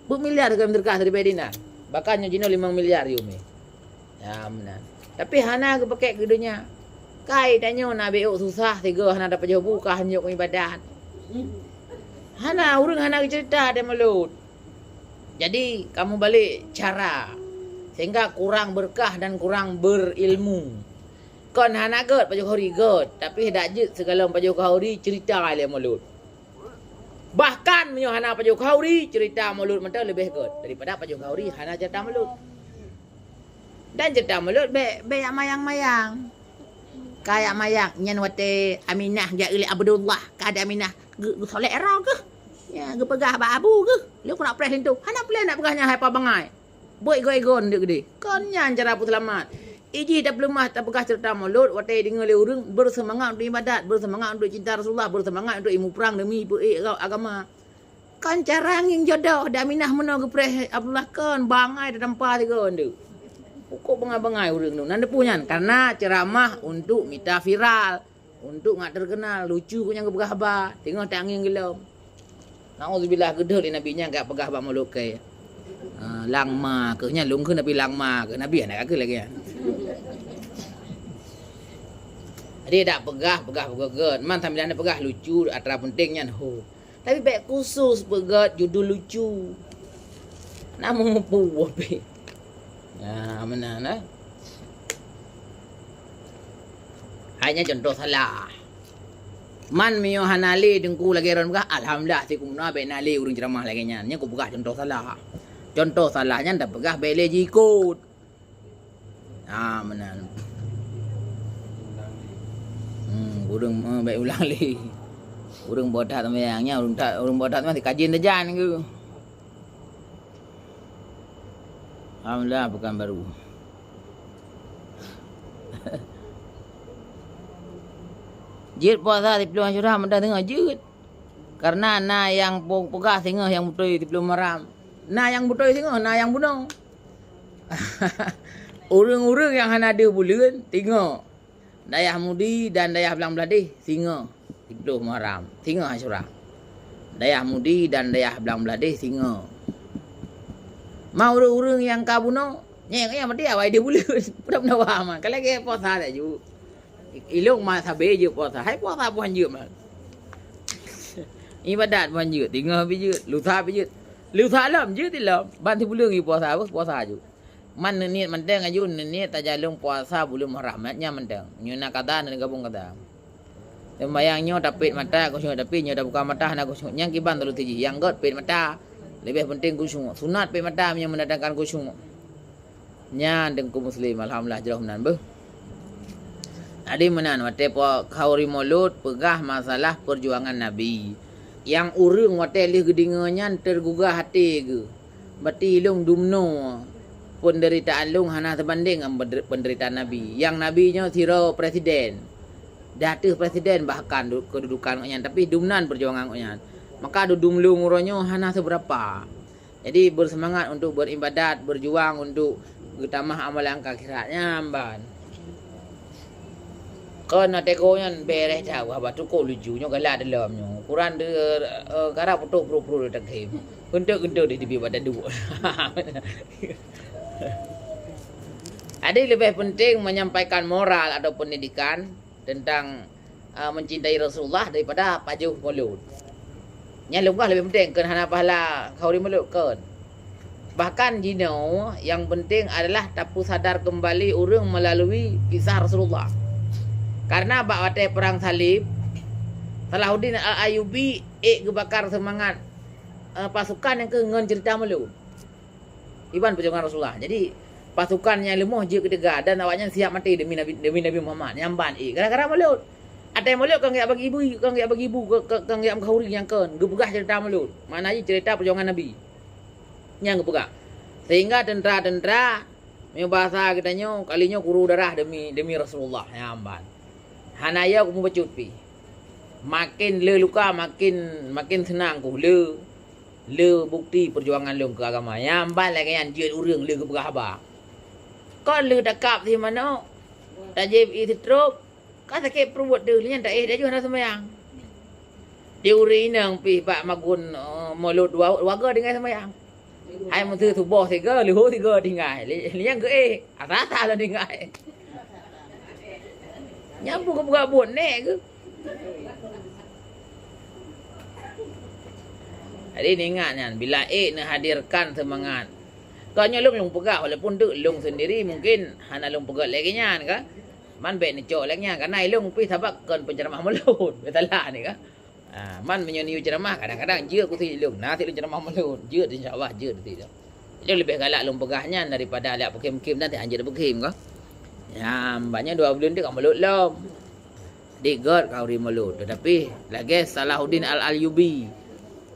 Peuet miliar sigoe meuseudeukah siribèe dinar, bahkan nyoe jinoe limong miliar yum nyoe. Ya, meunan. Tapi hana geupakèk keu donya. Kai tanyoe na beuh susah sigoe hana tapajoh bu ka hanyok ibadat. Hana, ureueng hana geuceurita di mulod. Jadi, kamu balik cara, sehingga kurang berkah dan kurang berilmu. Kon hana gét pajoh khauri, gét, tapi dak jeuet sigohlom pajoh khauri cerita lé mulod. Bahkan meunyoe hana pajoh khauri, cerita mulod mantong leubeh gét daripada pajoh khauri hana cerita mulod. Dan cerita mulod bèk, bèk jak mayang-mayang. Ka jak mayang, nyan watèe Aminah jak ilèe Abdullah, ka ada Aminah geu-, geusolek roh geuh. Ya, geupeugah bak Abu geuh, "Lôn keuneuk preh linto." Hana peuleueh nak peugah nyan hai pa bangai. Beuet igo-igo ndeuek geude. Kon nyan cara peuseulamat. Ijih tapeuleumah tapeugah cerita mulod watèe deungoe lé ureueng, beuseumangat untuk ibadat, beuseumangat untuk cinta Rasulullah, beuseumangat untuk imuprang demi peuék agama. Kon cara ngieng jodoh, di Aminah meunoe geupreh Abdullah, kon bangai tatampa sigoe ndeuek. Pokok bangai-bangai ureueng tu. Nan teupeu nyan, karena ceramah untuk mita viral, untuk ngat terkenal, lucu keu nyang geupeugah haba, teungoh tangieng geulom. Nauzubillah, geudeuh lé Nabi nyan ka peugah bak mulod kèe. Ah, langma keuh nyan, lôn kheun Nabi langma keuh. Nabi hana ka kheun lagèe nyan. Jadi dak peugah, peugah, peugah, peugah. Man sambilan peugah lucu, atra penting nyan ho. Tapi bèk khusus peugah judul lucu. Na meumupu pih. Nah, meunan, eh. Hai nyan contoh salah. Man meunyoe hana lé Teungku lagèe droen peugah, alhamdulillah, sikeumeuna bèk na lé ureueng ceuramah lagèe nyan. Nyan kupeugah contoh salah. Contoh salah nyan tapeugah bèk lé jiikot. Ah, meunan. Hmm, ureueng, eh, bèk ulang lé. Ureueng boh that seumayang nyan, ureueng that, ureueng boh that seumayang dikaji neujan keu. Alhamdulillah, Pekanbaru. Jeuet puasa siplôh Asyura mantong teungoh jeuet. Karena na nyang peugah singoh nyang beutôi siplôh Muharram. Na nyang beutôi singoh, na nyang bunoe. Ureueng-ureueng nyang hana deuh buleuen, singoh. Dayah Mudi dan Dayah Blang Bladeh singoh siplôh Muharram, singoh Asyura. Dayah Mudi dan Dayah Blang Bladeh singoh. Ma ureueng-ureueng nyang ka bunoe, nyang, nyang mati awai deuh buleuen. Peue meudawa man. Ka lagèe puasa laju. Ilôn ma sabe jeuet puasa. Hai puasa pih han jeuet man. Ibadat pih han jeuet, singoh pih jeuet, lusa pih jeuet. Lusa lom jeuet ilom. Ban sibuleuen jeuet puasa, puasa jeuet. Man neuniet mantong aju, neuniet tajalong puasa buleuen Muharram, nyan mantong. Nyoe na kada, na gabong kada. Seumayang nyoe tapet mata khusyuk, tapi nyoe tabuka mata hana khusyuk. Nyang kiban talu tijih, nyang gét pet mata. Leubeh penting khusyuk. Sunat pet mata meunyoe mendatangkan khusyuk. Nyan Teungku Muslim, alhamdulillah jroh meunan beuh. Jadi meunan, watèe po khauri mulod peugah masalah peujuangan Nabi. Nyang ureueng watèe lheueh geudeungoe nyan teugugah até geuh. Berarti lôn dumnoe, peunderitaan lôn hana teubandeng ngon peunderi-, peunderitaan Nabi. Nyang Nabi nyoe sidroe presiden. Di ateueh presiden bahkan du-, keududukan gobnyan, tapi dumnan peujuangan gobnyan. Maka dudum lôn uroe nyoe hana seubeurapa. Jadi, beuseumangat untuk beuribadat, beujuang untuk geutamah amalan keu akhirat. Nyan ban. Kon na tego nyan bereh jauh, haba tukok lucu nyoe galak dalam nyoe. Ukuran de, eh, karab putôh pru-pru de taghem. Geunteuk-geunteuk di tibi bak taduek. Jadi leubeh penting menyampaikan moral atau pendidikan tentang, eh, mencintai Rasulullah daripada pajoh mulod. Nyan lôn peugah leubeh penting, kon hana pahala khauri mulod, kon. Bahkan jinoe nyang penting adalah tapeusadar keumbali ureueng meulalu kisah Rasulullah. Karena bak watèe perang salib, Salahuddin Al-Ayyubi ék geubakar seumangat, eh, pasukan nyang keu ngon ceurita mulod. Iban peujuangan Rasulullah. Jadi, pasukan nyang leumoh jeuet keuteuga dan awaknyan siap maté demi Nabi, demi Nabi Muhammad. Nyan ban ék gara-gara mulod. Até mulod kon geujak bagi ibu, kon geujak bagi ibu, kon, kon, kon geujak meukauri nyang kon. Geupeugah ceurita mulod. Makna jih ceurita peujuangan Nabi. Nyang geupeugah. Sehingga teuntara-teuntara, meunyoe bahasa geutanyoe, kali nyoe kuru darah demi, demi Rasulullah. Nyan ban. Hana yo keu mubacut pih. Maken le luka, maken, maken seunang keu le, le bukti peujuangan lôn keu agama. Nyan ban lagèe nyan jeuet ureueng le geupeugah haba. Kon le takab si manok, tajép ié sitrop, Ka sakét pruet deuh, lheueh nyan taéh laju hana seumayang. Di ureueng inong pih bak magun, eh, mulod dua, dua go tinggai seumayang. Hai meuseu suboh sigo, leuhô sigo tinggai. Lheueh nyan geuéh, asa-asa lom tinggai. Nyan peue geupeugah buet nèk geuh. Jadi neuingat nyan, bila ék neuhadirkan seumangat. Kon nyoe lôn, lôn peugah, walaupun deuk lôn sendiri mungkin hana lôn peugah lagée nyan ka. Man bék neucok lagée nyan, karena ilôn pih sabab kon penceramah mulod. Beutalah ni ka. Ha, man meunyoe neuyue ceuramah, kadang-kadang jeuet kusi ilôn. Na sit lôn ceuramah mulod, jeuet insya Allah, jeuet sit. Jadi leubeh galak lôn peugah nyan daripada lak peukhém-khém dan hanjeuet peukhém ka. Nyan, banyak dua buleuen tu ka mulod lom. Di got ka uri mulod, tetapi lagée Salahuddin Al-Ayyubi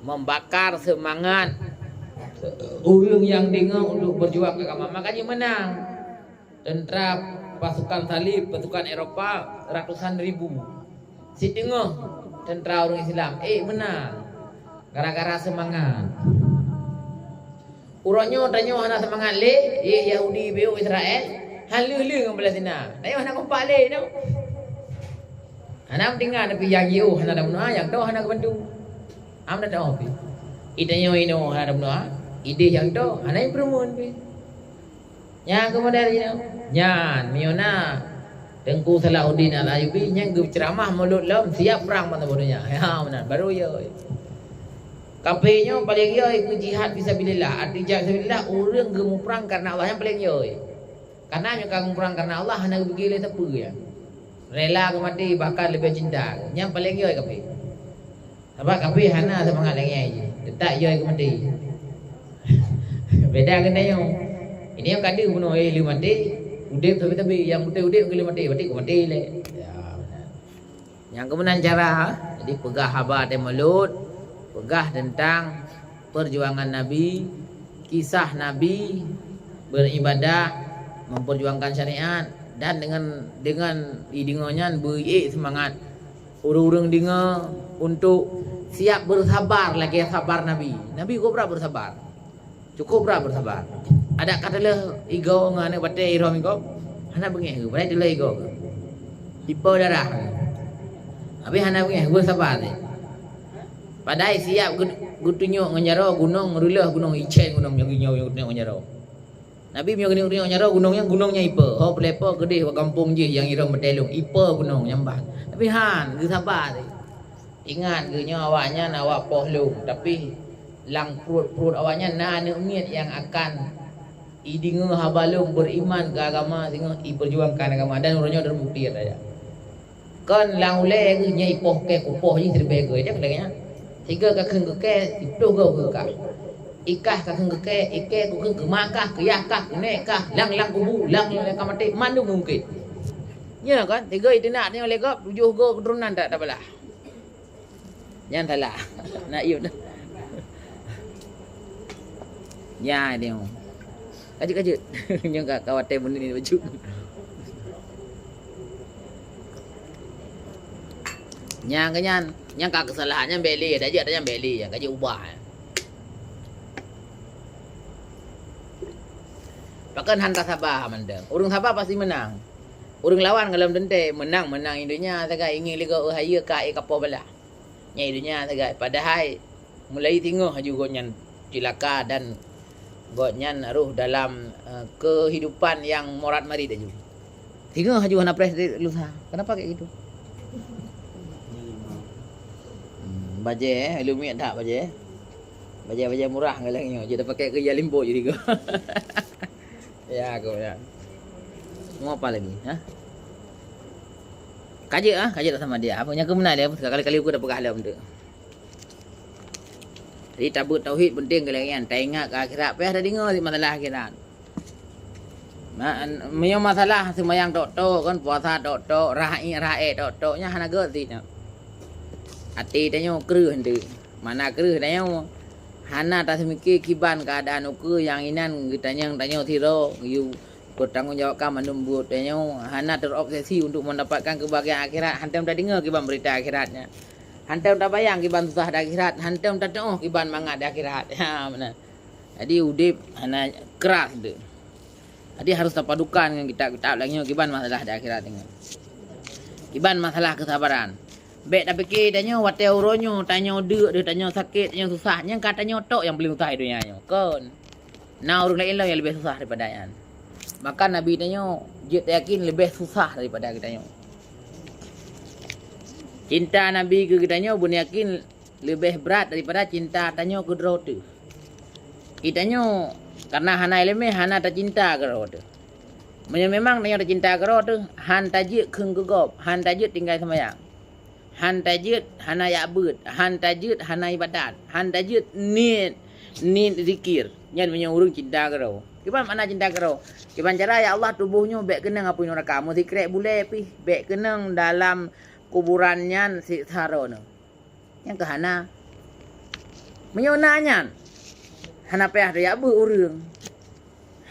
membakar semangat ureuëng nyang deungoe untuk berjuang keu agama, maka jih meunang. Tentara pasukan salib, pasukan Eropa ratusan ribu. Sideungoe tentara ureuëng Islam, eh, meunang. Gara-gara semangat. Uroe nyoe tanyoe hana seumangat lé, yé Yahudi, beu Israel, han lheueh-lheueh ngon Palestina. Tanyoe hana kompak lé nyoe. Hana meutinggai, tapi nyang jiôh hana tabunoe, nyang toh hana geubantu. Am dah tahu pi. Itanyoe inoe hana tabunoe, idéh nyang toh hana ipeureumeun pi. Nyang keumudian nyoe, nyan meunyoe na Teungku Salahuddin Al-Ayyubi nyang geuceuramah mulod lom siap prang ban saboh donya. Ha, meunan, baru yo. Kafé nyoe paleng yo keu jihad fisabilillah. Arti jihad fisabilillah, ureuëng geumuprang kareuna Allah nyang paleng yo. Kareuna nyoe ka geumuprang kareuna Allah, hana geupike lé sapeue nyan. Rela geumaté bahkan leubeh cinta. Nyang paleng yo kafé. Sabab kafé hana seumangat lagée nyan jih. Teutap yo keu maté. Beda ngon tanyoe. Ini nyang ka deuh bunoe, eh, lheueh maté, udeb sabe-sabe. Nyang beutôi udeb keu lheueh maté, berarti keu maté lé. Ya, beuna. Nyang keumeunan cara, jadi peugah haba teuh mulod, peugah teuntang perjuangan Nabi, kisah Nabi beribadah, memperjuangkan syariat, dan dengan, dengan ideungoe nyan beu ék seumangat ureuëng-ureuëng deungoe untuk siap beureusabar lagée sabar Nabi. Nabi kok brat beureusabar. Cukup brat beureusabar. Adak ka teuloh igoe ngon aneuëk batée irhom igoe, hana beungéh geuh, padahai teuloh igoe geuh. Ipe darah. Tapi hana beungéh, beureusabar teuh. Padahai siap geu-, geutunyok ngon jaroe gunong, reuleueh gunong, icén gunong, nyoe, nyoe, nyoe geutunyok ngon jaroe. Nabi meunyoe geuneuk-neuk nyan rot gunong nyan, gunong nyan ipe. Ho peulepo keudeh bak gampông jih nyang irong meuteulông, ipe gunong nyan bah. Tapi han, geusabar. Ingat geuh nyoe awaknyan awak poh lôn, tapi lam pruet-pruet awaknyan na aneuëk miet nyang akan ideungoe haba lôn, beriman keu agama singoh, ipeujuangkan agama, dan uroe nyoe terbukti ata nyan. Kon lam ulée geuh nyan ipoh kée kupoh jih siribée goe, jak lagée nyan. Sigoe ka kheun keu kée, siploh goe keu kah. Ikah ka kheun keu kée, ikée keu kheun keu ma kah, keu yah kah, keu nék kah, lam, lam kubu, lam, lam ka maté, mandum mungken. Nyoe kan, sigoe iteunak nyoe lé gob, tujoh goe keuturonan tak tabalah. Nyan salah. Nak yum dah. Nya dia. Kajut-kajut. Nyoe ka kawate bunyi ni baju. Nyang ke nyan, nyang ka kesalahan nyan beli, dah jeuet nyan beli, nyang ka jeuet ubah. Pakon hanta sabar mandang. Ureuëng sabar pasti menang. Ureuëng lawan galom teuntée menang, menang di dunia sagai ingin ligo hayeue ka e kapoh balah. Nyang di dunia sagai. Padahai mulai singoh haju gobnyan cilaka dan gobnyan roh dalam, eh, kehidupan yang morat marit haju. Singoh haju hana preh lusa. Kenapa kayak gitu? Hmm, bajée, eh, leumiek that bajée. Bajée-bajée murah ngaleng nyoe. Jadi pakai ke ya limbo jadi go. Ya, aku ya. Mau apa lagi, ha? Kajik ah, kajik tak sama dia. Apa nyang keumeunai dia? Sekali-kali aku dah peugah lom tu. Jadi tabeuet tauhid penting keu lagée nyan. Taingat keu akhirat, payah tadeungoe cit masalah akhirat. Ma-, meunyoe masalah seumayang tok-tok kan, puasa tok-tok, rahi rahe tok-tok, nyan hana gét cit nyan. Até tanyoe kreueh tu. Mana kreueh tanyoe. Hana taseumiké kiban keuadaan ukeue nyang inan geutanyong tanyoe sidroe, geuyue peutanggong jawabkan mandum buet tanyoe, hana terobsesi untuk mendapatkan kebahagiaan akhirat, hantom tadeungoe kiban beurita akhirat nyan. Hantom tabayang kiban susah di akhirat, hantom tateuoh kiban mangat di akhirat. Ha, meunan. Jadi udeb hana kras tu. Jadi harus tapadukan ngon kitab-kitab lagée nyoe kiban masalah di akhirat nyoe. Kiban masalah kesabaran. Bék tapike tanyoe watée uroe nyoe, tanyoe deuk deh, tanyoe sakét, tanyoe susah, nyang ka tanyoe tok nyang paléng susah di donya nyoe. Kon. Na ureuëng laén lom nyang leubeh susah daripada nyan. Bahkan Nabi tanyoe jeuet tayakin leubeh susah daripada geutanyoe. Cinta Nabi keu geutanyoe beuneuyakin leubeh brat daripada cinta tanyoe keu droe teuh. Geutanyoe karena hana iéleumé, hana tacinta keu droe teuh. Meunyoe memang tanyoe tacinta keu droe teuh, han tajeuet kheun keu gob, han tajeuet tinggai seumayang. Han tajeuet hana jak beuet, han tajeuet hana ibadat, han tajeuet niet, niet zikir. Nyan meunyoe ureuëng cinta keu droe. Kiban makna cinta keu droe? Kiban cara, "Ya Allah, tuboh nyoe bék keunong apui neuraka, meusikrek bulée pih bék keunong dalam kuburan nyan siksa droeneuh." Nyang keu hana. Meunyoe na nyan, hana payah tajak beuet ureuëng.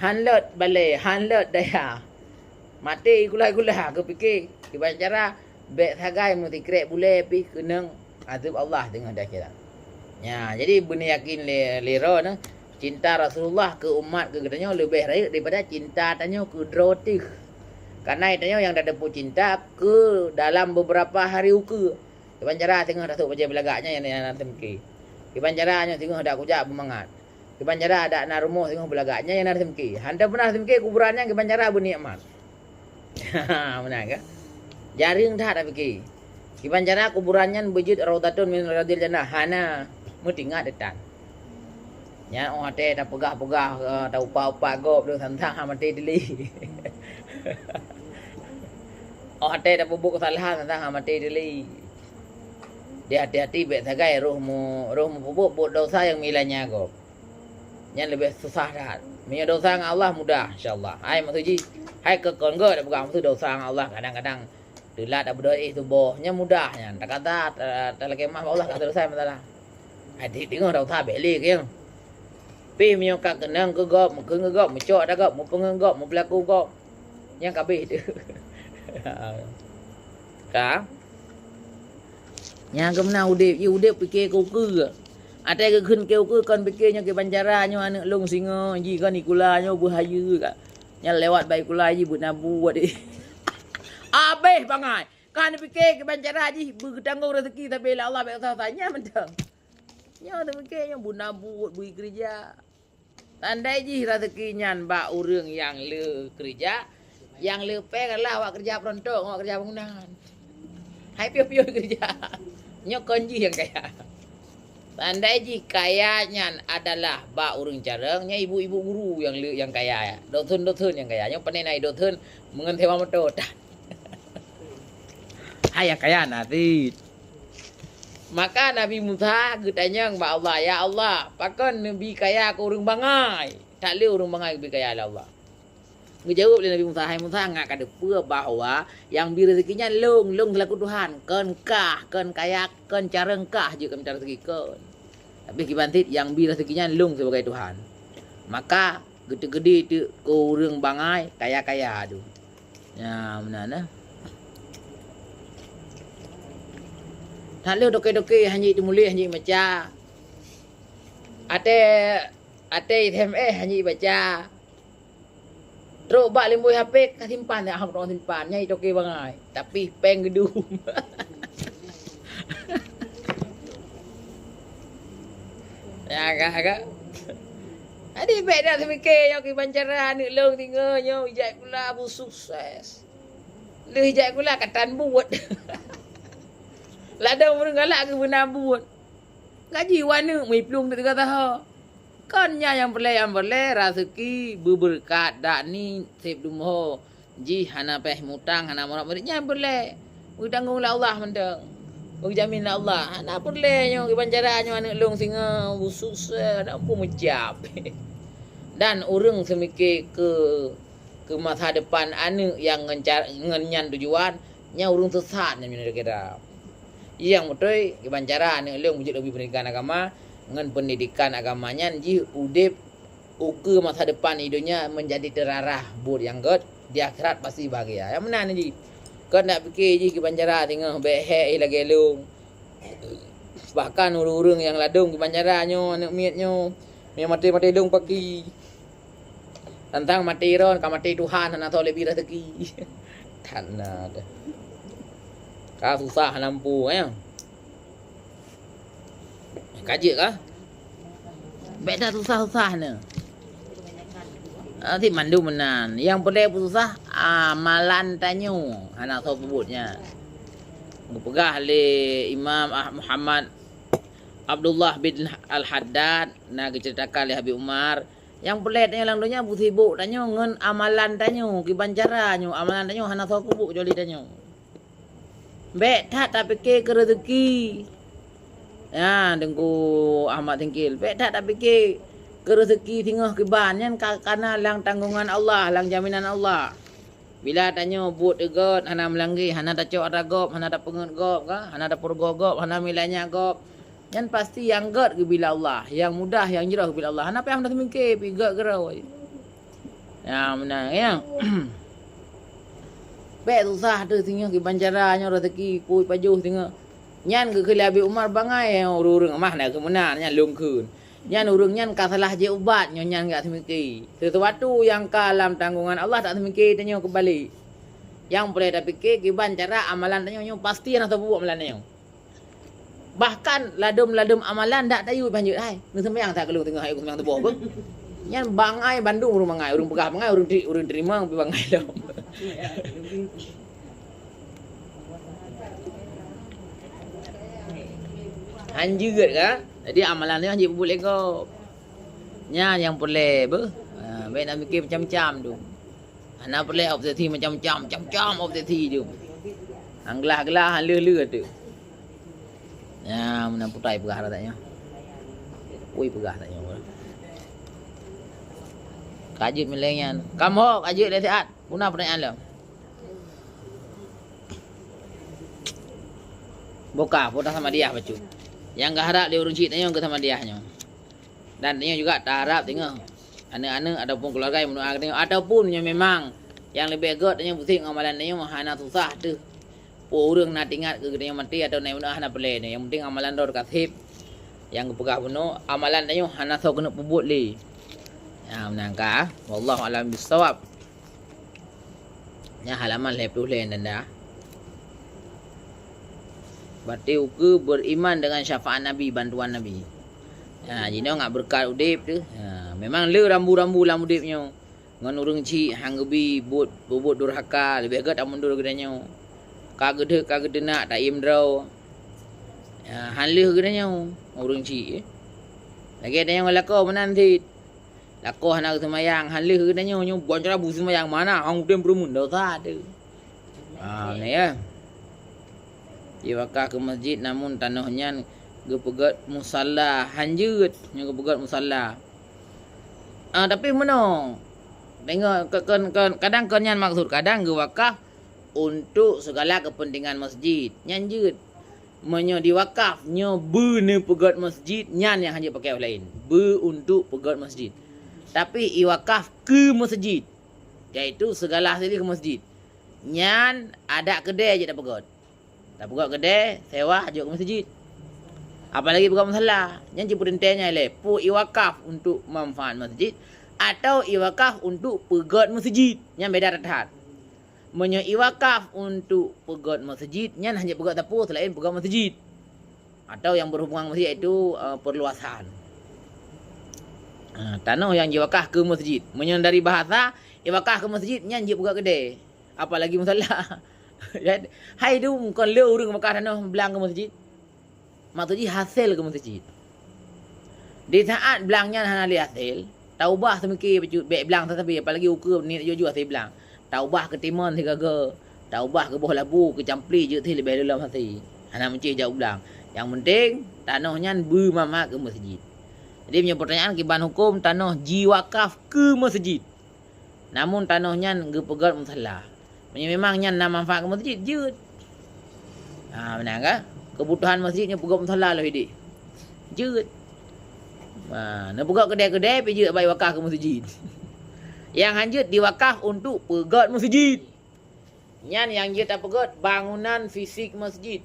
Han lot balée, han lot daya. Maté gula-gula geupike, kiban cara bék sagai meusikrek bulée pih keunong azeueb Allah teungoh di akhirat. Nya, jadi beuneuyakin lé, lé droeneuh, cinta Rasulullah keu umat keu geutanyoe leubeh rayeuk daripada cinta tanyoe keu droe teuh. Karena tanyoe nyang tateupeue cinta keu dalam beberapa hari ukeue. Kiban cara teungoh tasôk bajée beulagak nyan nyang na teumiké. Kiban cara nyoe teungoh dak kujak beumangat. Kiban cara dak na rumoh teungoh beulagak nyan nyang na teumiké. Hana peunah teumiké kuburan nyan kiban cara beunikmat. Meunan ka? Jareueng that tapiké. Kiban cara kuburan nyan beujeuet raudhatun min riyadil jannah, hana meutingat ditan. Nyan óh watée tapeugah-peugah, eh, taupat-upat gob tu tantang hana maté teuh lé. Óh watée tapeubuet keusalahan tantang hana maté teuh lé. Di hati-hati bék sagai roh mu-, roh mupeubuet buet desya nyang meulanya gob. Nyan leubeh susah that. Meunyoe desya ngon Allah mudah, insya Allah. Hai maksud jih, hai keu kon geuh tapeugah maksud desya ngon Allah, kadang-kadang teulat dak beudôh éh tuboh, nyan mudah nyan. Takata ta-, talakée meu'ah bak Allah ka seuleusoe masalah. Hai, di-, deungoe dak usah bék lé keu nyan. Pih meunyoe ka keunong keu gob, meukeue keu gob, meucok dak gob, meupeungeut gob, meupeulaku gob, nyan ka abéh teuh. Ka? Nyang keu meunan udeb, jih udeb piké keu ukeue. Até geukheun keu ukeue kon piké nyoe kiban cara nyoe aneuëk lôn singoh, jih kon ikula nyoe beuhayeue ka. Nyan lewat bak ikula jih beuna buet. Abéh bangai. Ka neupiké kiban cara jih beugeutanggong raseuki sabe lé Allah bék usah-usah nyan mantong. Nyoe teumiké nyoe beuna buet beu keureuja. Tandai jih raseuki nyan bak ureuëng nyang le keureuja, nyang le péng adalah awak keureuja peuruntong, awak keureuja bangunan. Hai piôh-piôh keureuja. Nyoe kon jih nyang kaya. Tandai jih kaya nyan adalah bak ureuëng carông, nyan ibu-ibu guru nyang le nyang kaya. Dosen-dosen nyang kaya. Nyoe pane na dosen meungon sewa moto tan. Hai nyang kaya na cit. Maka Nabi Musa geutanyong bak Allah, "Ya Allah, pakon neubi kaya keu ureuëng bangai, that le ureuëng bangai geubi kaya lé Allah?" Geujaweueb lé Nabi Musa, "Hai Musa, ngat ka teupeue bahwa nyang bi raseuki nyan lôn, lôn seulaku Tuhan, kon kah, kon kaya, kon carông kah jeuet keu mita raseuki kon. Tapi kiban cit nyang bi raseuki nyan lôn sibagai Tuhan." Maka geuteuk-geude teuk keu ureuëng bangai kaya-kaya tu. Nya meunan nah. That le dokée-dokée hana jeuet teumuléh, hana jeuet maca. Até, até S M S hana jeuet baca. Trok bak limboi H P ka simpan, ah, trok simpan, nyan jitokée bangai. Tapi péng geudum. Ya ka, ka. Jadi bék that teumiké nyoe kiban cara aneuëk lôn singoh nyoe ijak sikula beusukses. Lheueh ijak sikula ka tan buet. Ladôm ureuëng galak keu beuna buet. Gaji waneuk meuplueng teuga saho. Kon nyan nyang peureulée, nyang peureulée raseuki beubeureukat dak ni seb dumho. Jih hana péh mutang, hana murab murit, nyan peureulée. Beutanggong lé Allah mantong. Beujamin lé Allah. Hana peureulée nyoe kiban cara nyoe aneuëk lôn singoh beusukses, hana peue meucab. Dan ureuëng seumiké keu, keu masa depan aneuëk nyang ngon ca-, ngon nyan tujuan, nyan ureuëng sesat nyan kira-kira. Nyang beutôi, kiban cara aneuëk lôn beujeuet lôn bi peundidikan agama, ngon peundidikan agama nyan jih udeb ukeue masa depan di donya meunjadi teurarah buet nyang gét, di akhirat pasti bahagia. Nyang meunan jih. Kon dak piké jih kiban cara singoh bék hék jih lagée lôn. Bahkan ureuëng-ureuëng nyang ladôm kiban cara nyoe aneuëk miet nyoe, meumaté-maté lôn paki. Tantang maté droen ka maté Tuhan hana soe leubeh raseuki. That na teuh. Ka susah lampu, eh. Ka jeuet kah? Bék that susah-susah nyoe. Ah, si mandum meunan. Nyang peureulée peususah, amalan tanyoe. Hana soe peubuet nyan. Geupeugah lé Imam Ah-, Muhammad Abdullah bin Al-Haddad na geuceuritakan lé Habib Umar, nyang peureulée tanyoe lam donya beusibok tanyoe ngon amalan tanyoe, kiban cara nyoe, amalan tanyoe hana soe peubuet kecuali tanyoe. Bék that tapike keu rezeki. Ya, Teungku Ahmad Tingkil, bék that tapike keu rezeki singoh kiban nyan ka, kana lam tanggongan Allah, lam jaminan Allah. Bila tanyoe buet teugot hana meulanggi, hana tacok atra gob, hana tapeungeut gob ka, hana tapeurugoe gob, hana meulanya gob, nyan pasti nyang gét geubila Allah, nyang mudah nyang jroh geubila Allah. Hana payah meunan teumike pi gét keudroe. Ya, meunan ya. Bék susah teuh singoh kiban cara nyoe rezeki pui pajoh singoh. Nyan geukheun lé Abi Umar bangai ureuëng-ureuëng mah na keu meunan nyan lôn kheun. Nyan ureuëng nyan ka salah jeuet ubat nyoe nyan gak seumiki. Sesuatu nyang ka lam tanggongan Allah tak seumiki tanyoe keubalek. Nyang peureulée tapike kiban cara amalan tanyoe nyoe pasti hana teubuet amalan nyoe. Bahkan ladom-ladom amalan dak tayue banjeuet hai. Neuseumayang that keulong teungoh hai seumayang tuboh beuh. Nyan bangai bandum ureuëng bangai, ureuëng peugah bangai, ureuëng teri-, ureuëng terima bangai lom. Hanjeuet ka? Jadi amalan nyoe hanjeuet peubuet lé gob. Nyan nyang peureulée beuh. Ha, bék na mikir macam-macam tu. Hana peureulée obsesi macam-macam, macam-macam obsesi tu. Hang glah-glah, hang leuh-leuh tu. Ya, meunan putai peugah rakyat nyoe. Ui peugah rakyat nyoe. Ka jeuet mileng nyan. Kam ho ka jeuet lé siat. Guna pertanyaan lom. Boka, boka sama dia bacut. Nyang geuharap di ureuëng cit tanyoe geuh sama dia nyoe. Dan tanyoe juga taharap teungoh aneuëk-aneuëk ataupun keuluwarga nyang meudoa keu tanyoe, ataupun nyoe memang nyang leubeh gét tanyoe pusing amalan tanyoe hana susah teuh. Peue ureuëng na teuingat keu geutanyoe maté atawa na meudoa hana peureulée nyoe. Nyang penting amalan droe ka sép. Nyang geupeugah bunoe amalan tanyoe hana soe keuneuk peubuet lé. Nah, meunan ka. Wallahu a'lam bissawab. Nyan halaman lhée ploh lhée nanda. Berarti ukeue beriman dengan syafaat Nabi, bantuan Nabi. Ha, jinoe ngat beureukat udeb teuh. Ha, memang le rambu-rambu lam udeb nyoe. Ngon ureuëng cit han geubi buet, buet durhaka, leubeh gét tamundur geutanyoe. Ka geudeuek, ka geuteunak, taiem droe. Ha, han lheueh geutanyoe ureuëng cit. Lagée tanyoe lakoe meunan cit. Lakoe hana geuseumayang, han lheueh geutanyoe nyoe ban cara beuseumayang mana hang udeb peureumeun dosa teuh. Ah, na ya. Jiwakah keu masjid namun tanoh nyan geupeugét musalla, han jeuet nyoe geupeugét musalla. Ah, tapi meunoe, deungoe ke-, ke-, ke-, kadang kon nyan maksud, kadang geuwakaf untuk segala kepentingan masjid. Nyan jeuet. Meunyoe diwakaf nyoe beu neupeugét masjid, nyan nyang hana jeuet pakai laén. Beu untuk peugét masjid. Tapi iwakaf keu masjid, yaitu segala hasil keu masjid. Nyan adat keudée jeuet tapeugét. Tapeugét keudée, sewa jok keu masjid. Apalagi peugét musala, nyan jipeuteuntée nyan lé, peue iwakaf untuk manfaat masjid atau iwakaf untuk peugét masjid. Nyan beda that-that. Meunyoe iwakaf untuk peugét masjid, nyan hana peugét sapeue selain peugét masjid. Atau yang berhubungan masjid, yaitu, eh, perluasan. Ah, tanoh nyang jiwakaf keu masjid. Meunyoe dari bahasa, iwakaf keu masjid, nyan jeuet peugét keudée. Apalagi musala. Ya, hai tu kon le ureuëng wakaf tanoh blang keu masjid. Maksud jih hasé keu masjid. Di saat blang nyan hana lé hasé, taubah seumike bacut bék blang sabe, apalagi ukeue niet jujue hasé blang. Taubah keu timon sigaga, taubah keu boh labu, keu campli jeuet leubeh lom hasé. Hana meucéh jak u blang. Nyang penting tanoh nyan beu manfaat keu masjid. Jadi meunyoe pertanyaan kiban huköm tanoh jiwakaf keu masjid. Namun tanoh nyan geupeugét musala. Meunyoe memang nyan na manfaat keu masjid, jeuet. Ha, meunan ka? Keubutuhan masjid nyoe peugét musala lom idéh. Jeuet. Ha, neupeugét keudée-keudée pih jeuet bak iwakaf keu masjid. Nyang han jeuet diwakaf untuk peugét masjid. Nyan nyang jeuet tapeugét bangunan fisik masjid.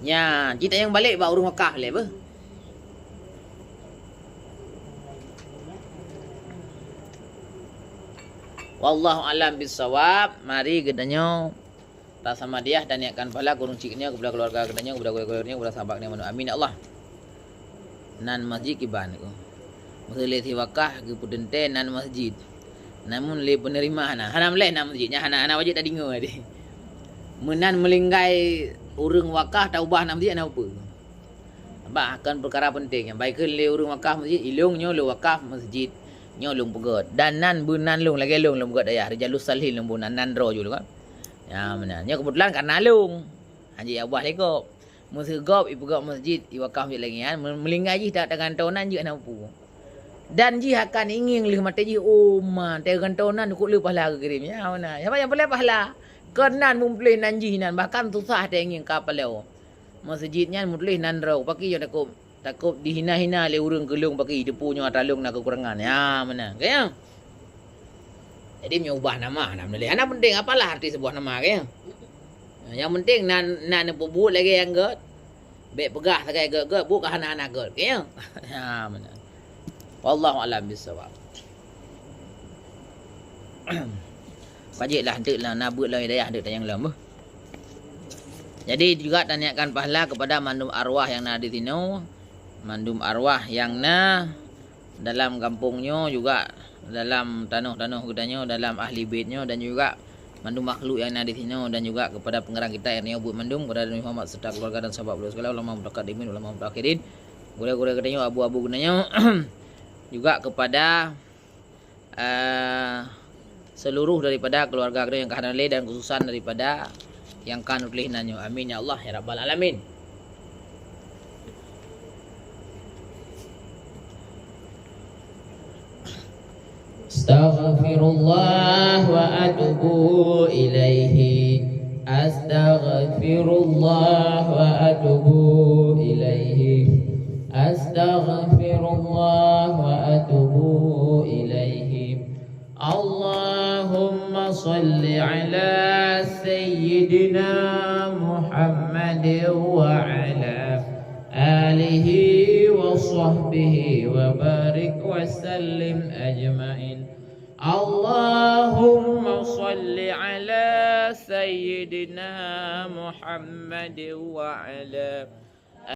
Nyan, cit tanyong balek bak ureuëng wakaf lé beuh. Wallahu a'lam bissawab. Mari geutanyoe tasamadiah dan niatkan pahala keu ureuëng cit nyoe, kepada keluarga geutanyoe, kepada gurée-gurée nyoe, kepada sahabat nyoe. Amin ya Allah. Nan masjid kiban ku. Meuseu lé si wakaf geupeuteuntée nan masjid. Namun lé peuneurima hana. Hana meuleh nan masjid. Nyan hana, hana wajéb tadeungoe deh. Meunan meulinggai ureuëng wakaf taubah nan masjid hana peue. Bah, kon peukara peunteng. Nyang baikheun lé ureuëng wakaf masjid, ilong nyoe lôn wakaf masjid, nyoe lôn peugöt. Dan nan beunan lôn lagée lôn, lôn peugöt ayah, Rijalus Salihin lôn beunan, nan droe ju lôn kan. Ya, meunan. Nyoe keubeutulan ka na lôn. Hanjeuet ya ubah lé gob. Meuseu gob ipeugöt masjid, iwakaf masjid lagée nyan, me-, meulinggai jih tak tagantoe nan jeuet hana peue. Dan jih akan ingieng lheueh maté jih, oh ma, tagantoe nan kok le pahala geukirém. Ya, meunan. Siapa nyang peureulée pahala? Keunan meutuléh nan jih nan, bahkan susah taingieng ka paloe. Masjid nyan meutuléh nan droe, pakri nyang takot, takot dihina-hina lé ureuëng keu lôn, pakri teupeue nyoe atra lôn na keukurangan. Ya, meunan. Kaya. Jadi meunyoe ubah nama, hana meulée. Hana peunteng apalah arti seubuah nama, kaya. Nyang peunteng nan, nan neupeubuet lagée nyang gét. Bék peugah sagai gét-gét, buet ka hana-hana gét, kaya. Ha, meunan. Wallahu a'lam bissawab. Ka jeuet lah, enteuk lah na beuet lom hidayah, enteuk tanyong lom beuh. Jadi juga taniatkan pahala kepada mandum arwah yang na di sinoe, mandum arwah yang na dalam gampông nyoe juga, dalam tanoh-tanoh geutanyoe, dalam ahli bait nyoe, dan juga mandum makhluk yang na di sinoe, dan juga kepada pengarang kita yang nyoe buet mandum, kepada Nabi Muhammad serta keluarga dan sahabat beliau sekalian, ulama mutaqaddimin, ulama mutaakhirin, gurée-gurée geutanyoe, abu-abu geutanyoe, juga kepada eh, seluruh daripada keluarga geutanyoe nyang ka hana lé dan khususan daripada nyang ka neutuléh nan nyoe. Amin ya Allah ya rabbal alamin. Astaghfirullah wa atubu ilaihi. Astaghfirullah wa atubu ilaihi. Astaghfirullah wa atubu ilaihi. Allahumma salli ala sayyidina Muhammad wa ala alihi wa sahbihi wa barik wa sallim ajmain. Allahumma salli ala sayyidina Muhammad wa ala